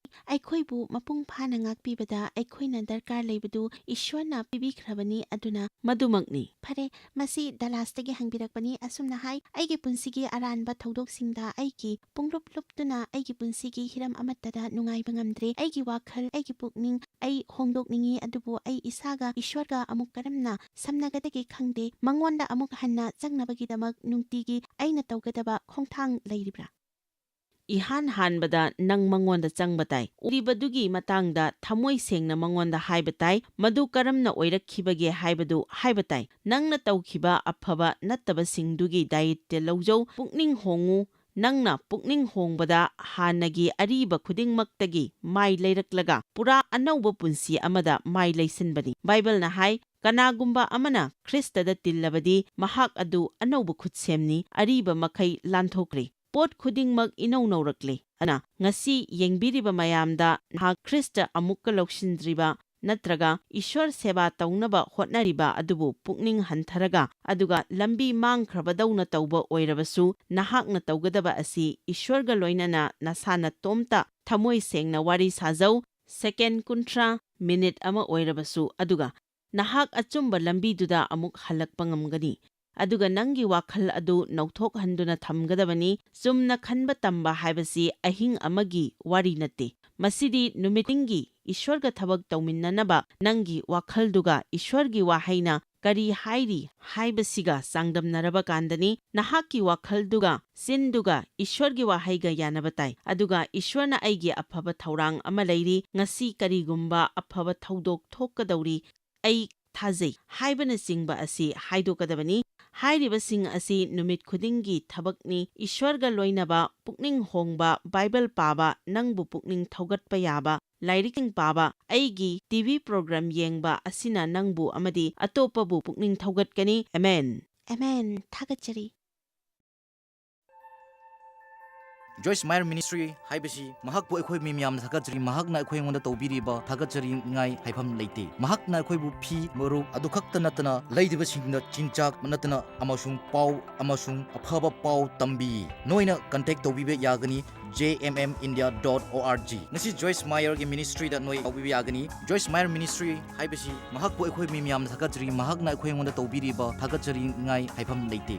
ꯑꯩꯈꯣꯏꯕꯨ ꯃꯄꯨꯡ ꯐꯥꯅ ꯉꯥꯛꯄꯤꯕꯗ ꯑꯩꯈꯣꯏꯅ ꯗꯔꯀꯥꯔ ꯂꯩꯕꯗꯨ ꯏꯁ꯭ꯋꯔꯅ ꯄꯤꯕꯤꯈ꯭ꯔꯕꯅꯤ꯫ ꯑꯗꯨꯅ ꯃꯗꯨꯃꯛꯅꯤ꯫ ꯐꯔꯦ, ꯃꯁꯤ ꯗꯂꯥꯁꯇꯒꯤ ꯍꯪꯕꯤꯔꯛꯄꯅꯤ꯫ ꯑꯁꯨꯝꯅ ꯍꯥꯏ, "ꯑꯩꯒꯤ ꯄꯨꯟꯁꯤꯒꯤ ꯑꯔꯥꯟꯕ ꯊꯧꯗꯣꯛꯁꯤꯡꯗ ꯑꯩꯒꯤ ꯄꯨꯡꯂꯨꯞ ꯂꯨꯞꯇꯨꯅ ꯑꯩꯒꯤ ꯄꯨꯟꯁꯤꯒꯤ ꯍꯤꯔꯝ ꯑꯃꯠꯇꯗ ꯅꯨꯡꯉꯥꯏꯕ ꯉꯝꯗ꯭ꯔꯦ꯫ ꯑꯩꯒꯤ ꯋꯥꯈꯜ, ꯑꯩꯒꯤ ꯄꯨꯛꯅꯤꯡ, ꯑꯩ ꯍꯣꯡꯗꯣꯛꯅꯤꯡꯏ, ꯑꯗꯨꯕꯨ ꯑꯩ ꯏꯁꯥꯒ ꯏꯁ꯭ꯋꯔꯒ ꯑꯃꯨꯛ ꯀꯔꯝꯅ ꯁꯝꯅꯒꯗꯒꯦ ꯈꯪꯗꯦ꯫ ꯃꯉꯣꯟꯗ ꯑꯃꯨꯛ ꯍꯟꯅ ꯆꯪꯅꯕꯒꯤꯗꯃꯛ ꯅꯨꯡꯇꯤꯒꯤ ꯑꯩꯅ ꯇꯧꯒꯗꯕ ꯈꯣꯡꯊꯥꯡ ꯂꯩꯔꯤꯕ꯭ꯔꯥ?" ꯏꯍꯥꯟ ꯍꯥꯟꯕꯗ ꯅꯪ ꯃꯉꯣꯟꯗ ꯆꯪꯕ ꯇꯥꯏ꯫ ꯎꯔꯤꯕꯗꯨꯒꯤ ꯃꯇꯥꯡꯗ ꯊꯃꯣꯏ ꯁꯦꯡꯅ ꯃꯉꯣꯟꯗ ꯍꯥꯏꯕ ꯇꯥꯏ꯫ ꯃꯗꯨ ꯀꯔꯝꯅ ꯑꯣꯏꯔꯛꯈꯤꯕꯒꯦ ꯍꯥꯏꯕꯗꯨ ꯍꯥꯏꯕ ꯇꯥꯏ꯫ ꯅꯪꯅ ꯇꯧꯈꯤꯕ ꯑꯐꯕ ꯅꯠꯇꯕꯁꯤꯡꯗꯨꯒꯤ ꯗꯥꯌꯤꯠꯇ ꯂꯧꯖꯧ꯫ ꯄꯨꯛꯅꯤꯡ ꯍꯣꯡꯉꯨ꯫ ꯅꯪꯅ ꯄꯨꯛꯅꯤꯡ ꯍꯣꯡꯕꯗ ꯍꯥꯟꯅꯒꯤ ꯑꯔꯤꯕ ꯈꯨꯗꯤꯡꯃꯛꯇꯒꯤ ꯃꯥꯏ ꯂꯩꯔꯛꯂꯒ ꯄꯨꯔꯥ ꯑꯅꯧꯕ ꯄꯨꯟꯁꯤ ꯑꯃꯗ ꯃꯥꯏ ꯂꯩꯁꯤꯟꯕꯅꯤ꯫ ꯕꯥꯏꯕꯜꯅ ꯍꯥꯏ, "ꯀꯅꯥꯒꯨꯝꯕ ꯑꯃꯅ ꯈ꯭ꯔꯤꯁꯇꯗ ꯇꯤꯜꯂꯕꯗꯤ ꯃꯍꯥꯛ ꯑꯗꯨ ꯑꯅꯧꯕ ꯈꯨꯠꯁꯦꯝꯅꯤ, ꯑꯔꯤꯕ ꯃꯈꯩ ꯂꯥꯟꯊꯣꯛꯈ꯭ꯔꯦ꯫ ꯄꯣꯠ ꯈꯨꯗꯤꯡꯃꯛ ꯏꯅꯧ ꯅꯧꯔꯛꯂꯦ꯫" ꯑꯗꯨꯅ ꯉꯁꯤ ꯌꯦꯡꯕꯤꯔꯤꯕ ꯃꯌꯥꯝꯗ ꯅꯍꯥꯛ ꯈ꯭ꯔꯤꯁꯇ ꯑꯃꯨꯛꯀ ꯂꯧꯁꯤꯟꯗ꯭ꯔꯤꯕ ꯅꯠꯇ꯭ꯔꯒ ꯏꯁ꯭ꯋꯔ ꯁꯦꯕꯥ ꯇꯧꯅꯕ ꯍꯣꯠꯅꯔꯤꯕ ꯑꯗꯨꯕꯨ ꯄꯨꯛꯅꯤꯡ ꯍꯟꯊꯔꯒ, ꯑꯗꯨꯒ ꯂꯝꯕꯤ ꯃꯥꯡꯈ꯭ꯔꯕꯗꯧꯅ ꯇꯧꯕ ꯑꯣꯏꯔꯕꯁꯨ, ꯅꯍꯥꯛꯅ ꯇꯧꯒꯗꯕ ꯑꯁꯤ ꯏꯁ꯭ꯋꯔꯒ ꯂꯣꯏꯅꯅ ꯅꯁꯥ ꯅꯇꯣꯝꯇ ꯊꯃꯣꯏ ꯁꯦꯡꯅ ꯋꯥꯔꯤ ꯁꯥꯖꯧ, ꯁꯦꯀꯦꯟ ꯀꯨꯟꯊ꯭ꯔꯥ, ꯃꯤꯅꯤꯠ ꯑꯃ ꯑꯣꯏꯔꯕꯁꯨ, ꯑꯗꯨꯒ ꯅꯍꯥꯛ ꯑꯆꯨꯝꯕ ꯂꯝꯕꯤꯗꯨꯗ ꯑꯃꯨꯛ ꯍꯜꯂꯛꯄ ꯉꯝꯒꯅꯤ꯫ ꯑꯗꯨꯒ ꯅꯪꯒꯤ ꯋꯥꯈꯜ ꯑꯗꯨ ꯅꯧꯊꯣꯛꯍꯟꯗꯨꯅ ꯊꯝꯒꯗꯕꯅꯤ꯫ ꯆꯨꯝꯅ ꯈꯟꯕ ꯇꯝꯕ ꯍꯥꯏꯕꯁꯤ ꯑꯍꯤꯡ ꯑꯃꯒꯤ ꯋꯥꯔꯤ ꯅꯠꯇꯦ꯫ ꯃꯁꯤꯗꯤ ꯅꯨꯃꯤꯠ ꯈꯨꯗꯤꯡꯒꯤ ꯏꯁ꯭ꯋꯔꯒ ꯊꯕꯛ ꯇꯧꯃꯤꯟꯅꯅꯕ ꯅꯪꯒꯤ ꯋꯥꯈꯜꯗꯨꯒ ꯏꯁ꯭ꯋꯔꯒꯤ ꯋꯥꯍꯩꯅ ꯀꯔꯤ ꯍꯥꯏꯔꯤ ꯍꯥꯏꯕꯁꯤꯒ ꯆꯥꯡꯗꯝꯅꯔꯕ ꯀꯥꯟꯗꯅꯤ꯫ ꯅꯍꯥꯛꯀꯤ ꯋꯥꯈꯜꯗꯨꯒ ꯆꯤꯟꯗꯨꯒ ꯏꯁ꯭ꯋꯔꯒꯤ ꯋꯥꯍꯩꯒ ꯌꯥꯅꯕ ꯇꯥꯏ꯫ ꯑꯗꯨꯒ ꯏꯁ꯭ꯋꯔꯅ ꯑꯩꯒꯤ ꯑꯐꯕ ꯊꯧꯔꯥꯡ ꯑꯃ ꯂꯩꯔꯤ, ꯉꯁꯤ ꯀꯔꯤꯒꯨꯝꯕ ꯑꯐꯕ ꯊꯧꯗꯣꯛ ꯊꯣꯛꯀꯗꯧꯔꯤ, ꯑꯩ ꯊꯥꯖꯩ ꯍꯥꯏꯕꯅꯆꯤꯡꯕ ꯑꯁꯤ ꯍꯥꯏꯗꯣꯛꯀꯗꯕꯅꯤ꯫ ꯍꯥꯏꯔꯤꯕꯁꯤꯡ ꯑꯁꯤ ꯅꯨꯃꯤꯠ ꯈꯨꯗꯤꯡꯒꯤ ꯊꯕꯛꯅꯤ꯫ ꯏꯁ꯭ꯋꯔꯒ ꯂꯣꯏꯅꯕ, ꯄꯨꯛꯅꯤꯡ ꯍꯣꯡꯕ, ꯕꯥꯏꯕꯜ ꯄꯥꯕ, ꯅꯪꯕꯨ ꯄꯨꯛꯅꯤꯡ ꯊꯧꯒꯠꯄ ꯌꯥꯕ ꯂꯥꯏꯔꯤꯛꯁꯤꯡ ꯄꯥꯕ, ꯑꯩꯒꯤ ꯇꯤ ꯚꯤ ꯄ꯭ꯔꯣꯒ꯭ꯔꯥꯝ ꯌꯦꯡꯕ ꯑꯁꯤꯅ ꯅꯪꯕꯨ ꯑꯃꯗꯤ ꯑꯇꯣꯞꯄꯕꯨ ꯄꯨꯛꯅꯤꯡ ꯊꯧꯒꯠꯀꯅꯤ꯫ ꯑꯃꯦꯟ꯫ ꯑꯃꯦꯟ꯫ ꯊꯥꯒꯠꯆꯔꯤ꯫ ꯖꯣꯏꯁ ꯃꯥꯌꯔ ꯃꯤꯅꯤꯁꯇ꯭ꯔꯤ ꯍꯥꯏꯕꯁꯤ ꯃꯍꯥꯛꯄꯨ ꯑꯩꯈꯣꯏ ꯃꯤ ꯃꯌꯥꯝꯅ ꯊꯥꯒꯠꯆꯔꯤ꯫ ꯃꯍꯥꯛꯅ ꯑꯩꯈꯣꯏ ꯑꯩꯉꯣꯟꯗ ꯇꯧꯕꯤꯔꯤꯕ ꯊꯥꯒꯠꯆꯅꯤꯡꯉꯥꯏ ꯍꯥꯏꯐꯝ ꯂꯩꯇꯦ꯫ ꯃꯍꯥꯛꯅ ꯑꯩꯈꯣꯏꯕꯨ ꯐꯤ, ꯃꯔꯨꯞ ꯑꯗꯨ ꯈꯛꯇ ꯅꯠꯇꯅ ꯂꯩꯔꯤꯕꯁꯤꯡꯗ ꯆꯤꯟꯖꯥꯛ ꯅꯠꯇꯅ ꯑꯃꯁꯨꯡ ꯄꯥꯎ ꯑꯃꯁꯨꯡ ꯑꯐꯕ ꯄꯥꯎ ꯇꯝꯕꯤ꯫ ꯅꯣꯏꯅ ꯀꯟꯇꯦꯛ ꯇꯧꯕꯤꯕ ꯌꯥꯒꯅꯤ J M M India dot ꯑꯣ ꯑꯥꯔ ꯖꯤ꯫ ꯉꯁꯤ ꯖꯣꯏꯁ ꯃꯥꯌꯔꯒꯤ ꯃꯤꯅꯤꯁꯇ꯭ꯔꯤꯗ ꯅꯣꯏ ꯇꯧꯕꯤꯕ ꯌꯥꯒꯅꯤ꯫ ꯖꯣꯏꯁ ꯃꯥꯌꯔ ꯃꯤꯅꯤꯁꯇ꯭ꯔꯤ ꯍꯥꯏꯕꯁꯤ ꯃꯍꯥꯛꯄꯨ ꯑꯩꯈꯣꯏ ꯃꯤ ꯃꯌꯥꯝꯅ ꯊꯥꯒꯠꯆꯔꯤ꯫ ꯃꯍꯥꯛꯅ ꯑꯩꯈꯣꯏ ꯑꯩꯉꯣꯟꯗ ꯇꯧꯕꯤꯔꯤꯕ ꯊꯥꯒꯠꯆꯅꯤꯡꯉꯥꯏ ꯍꯥꯏꯐꯝ ꯂꯩꯇꯦ꯫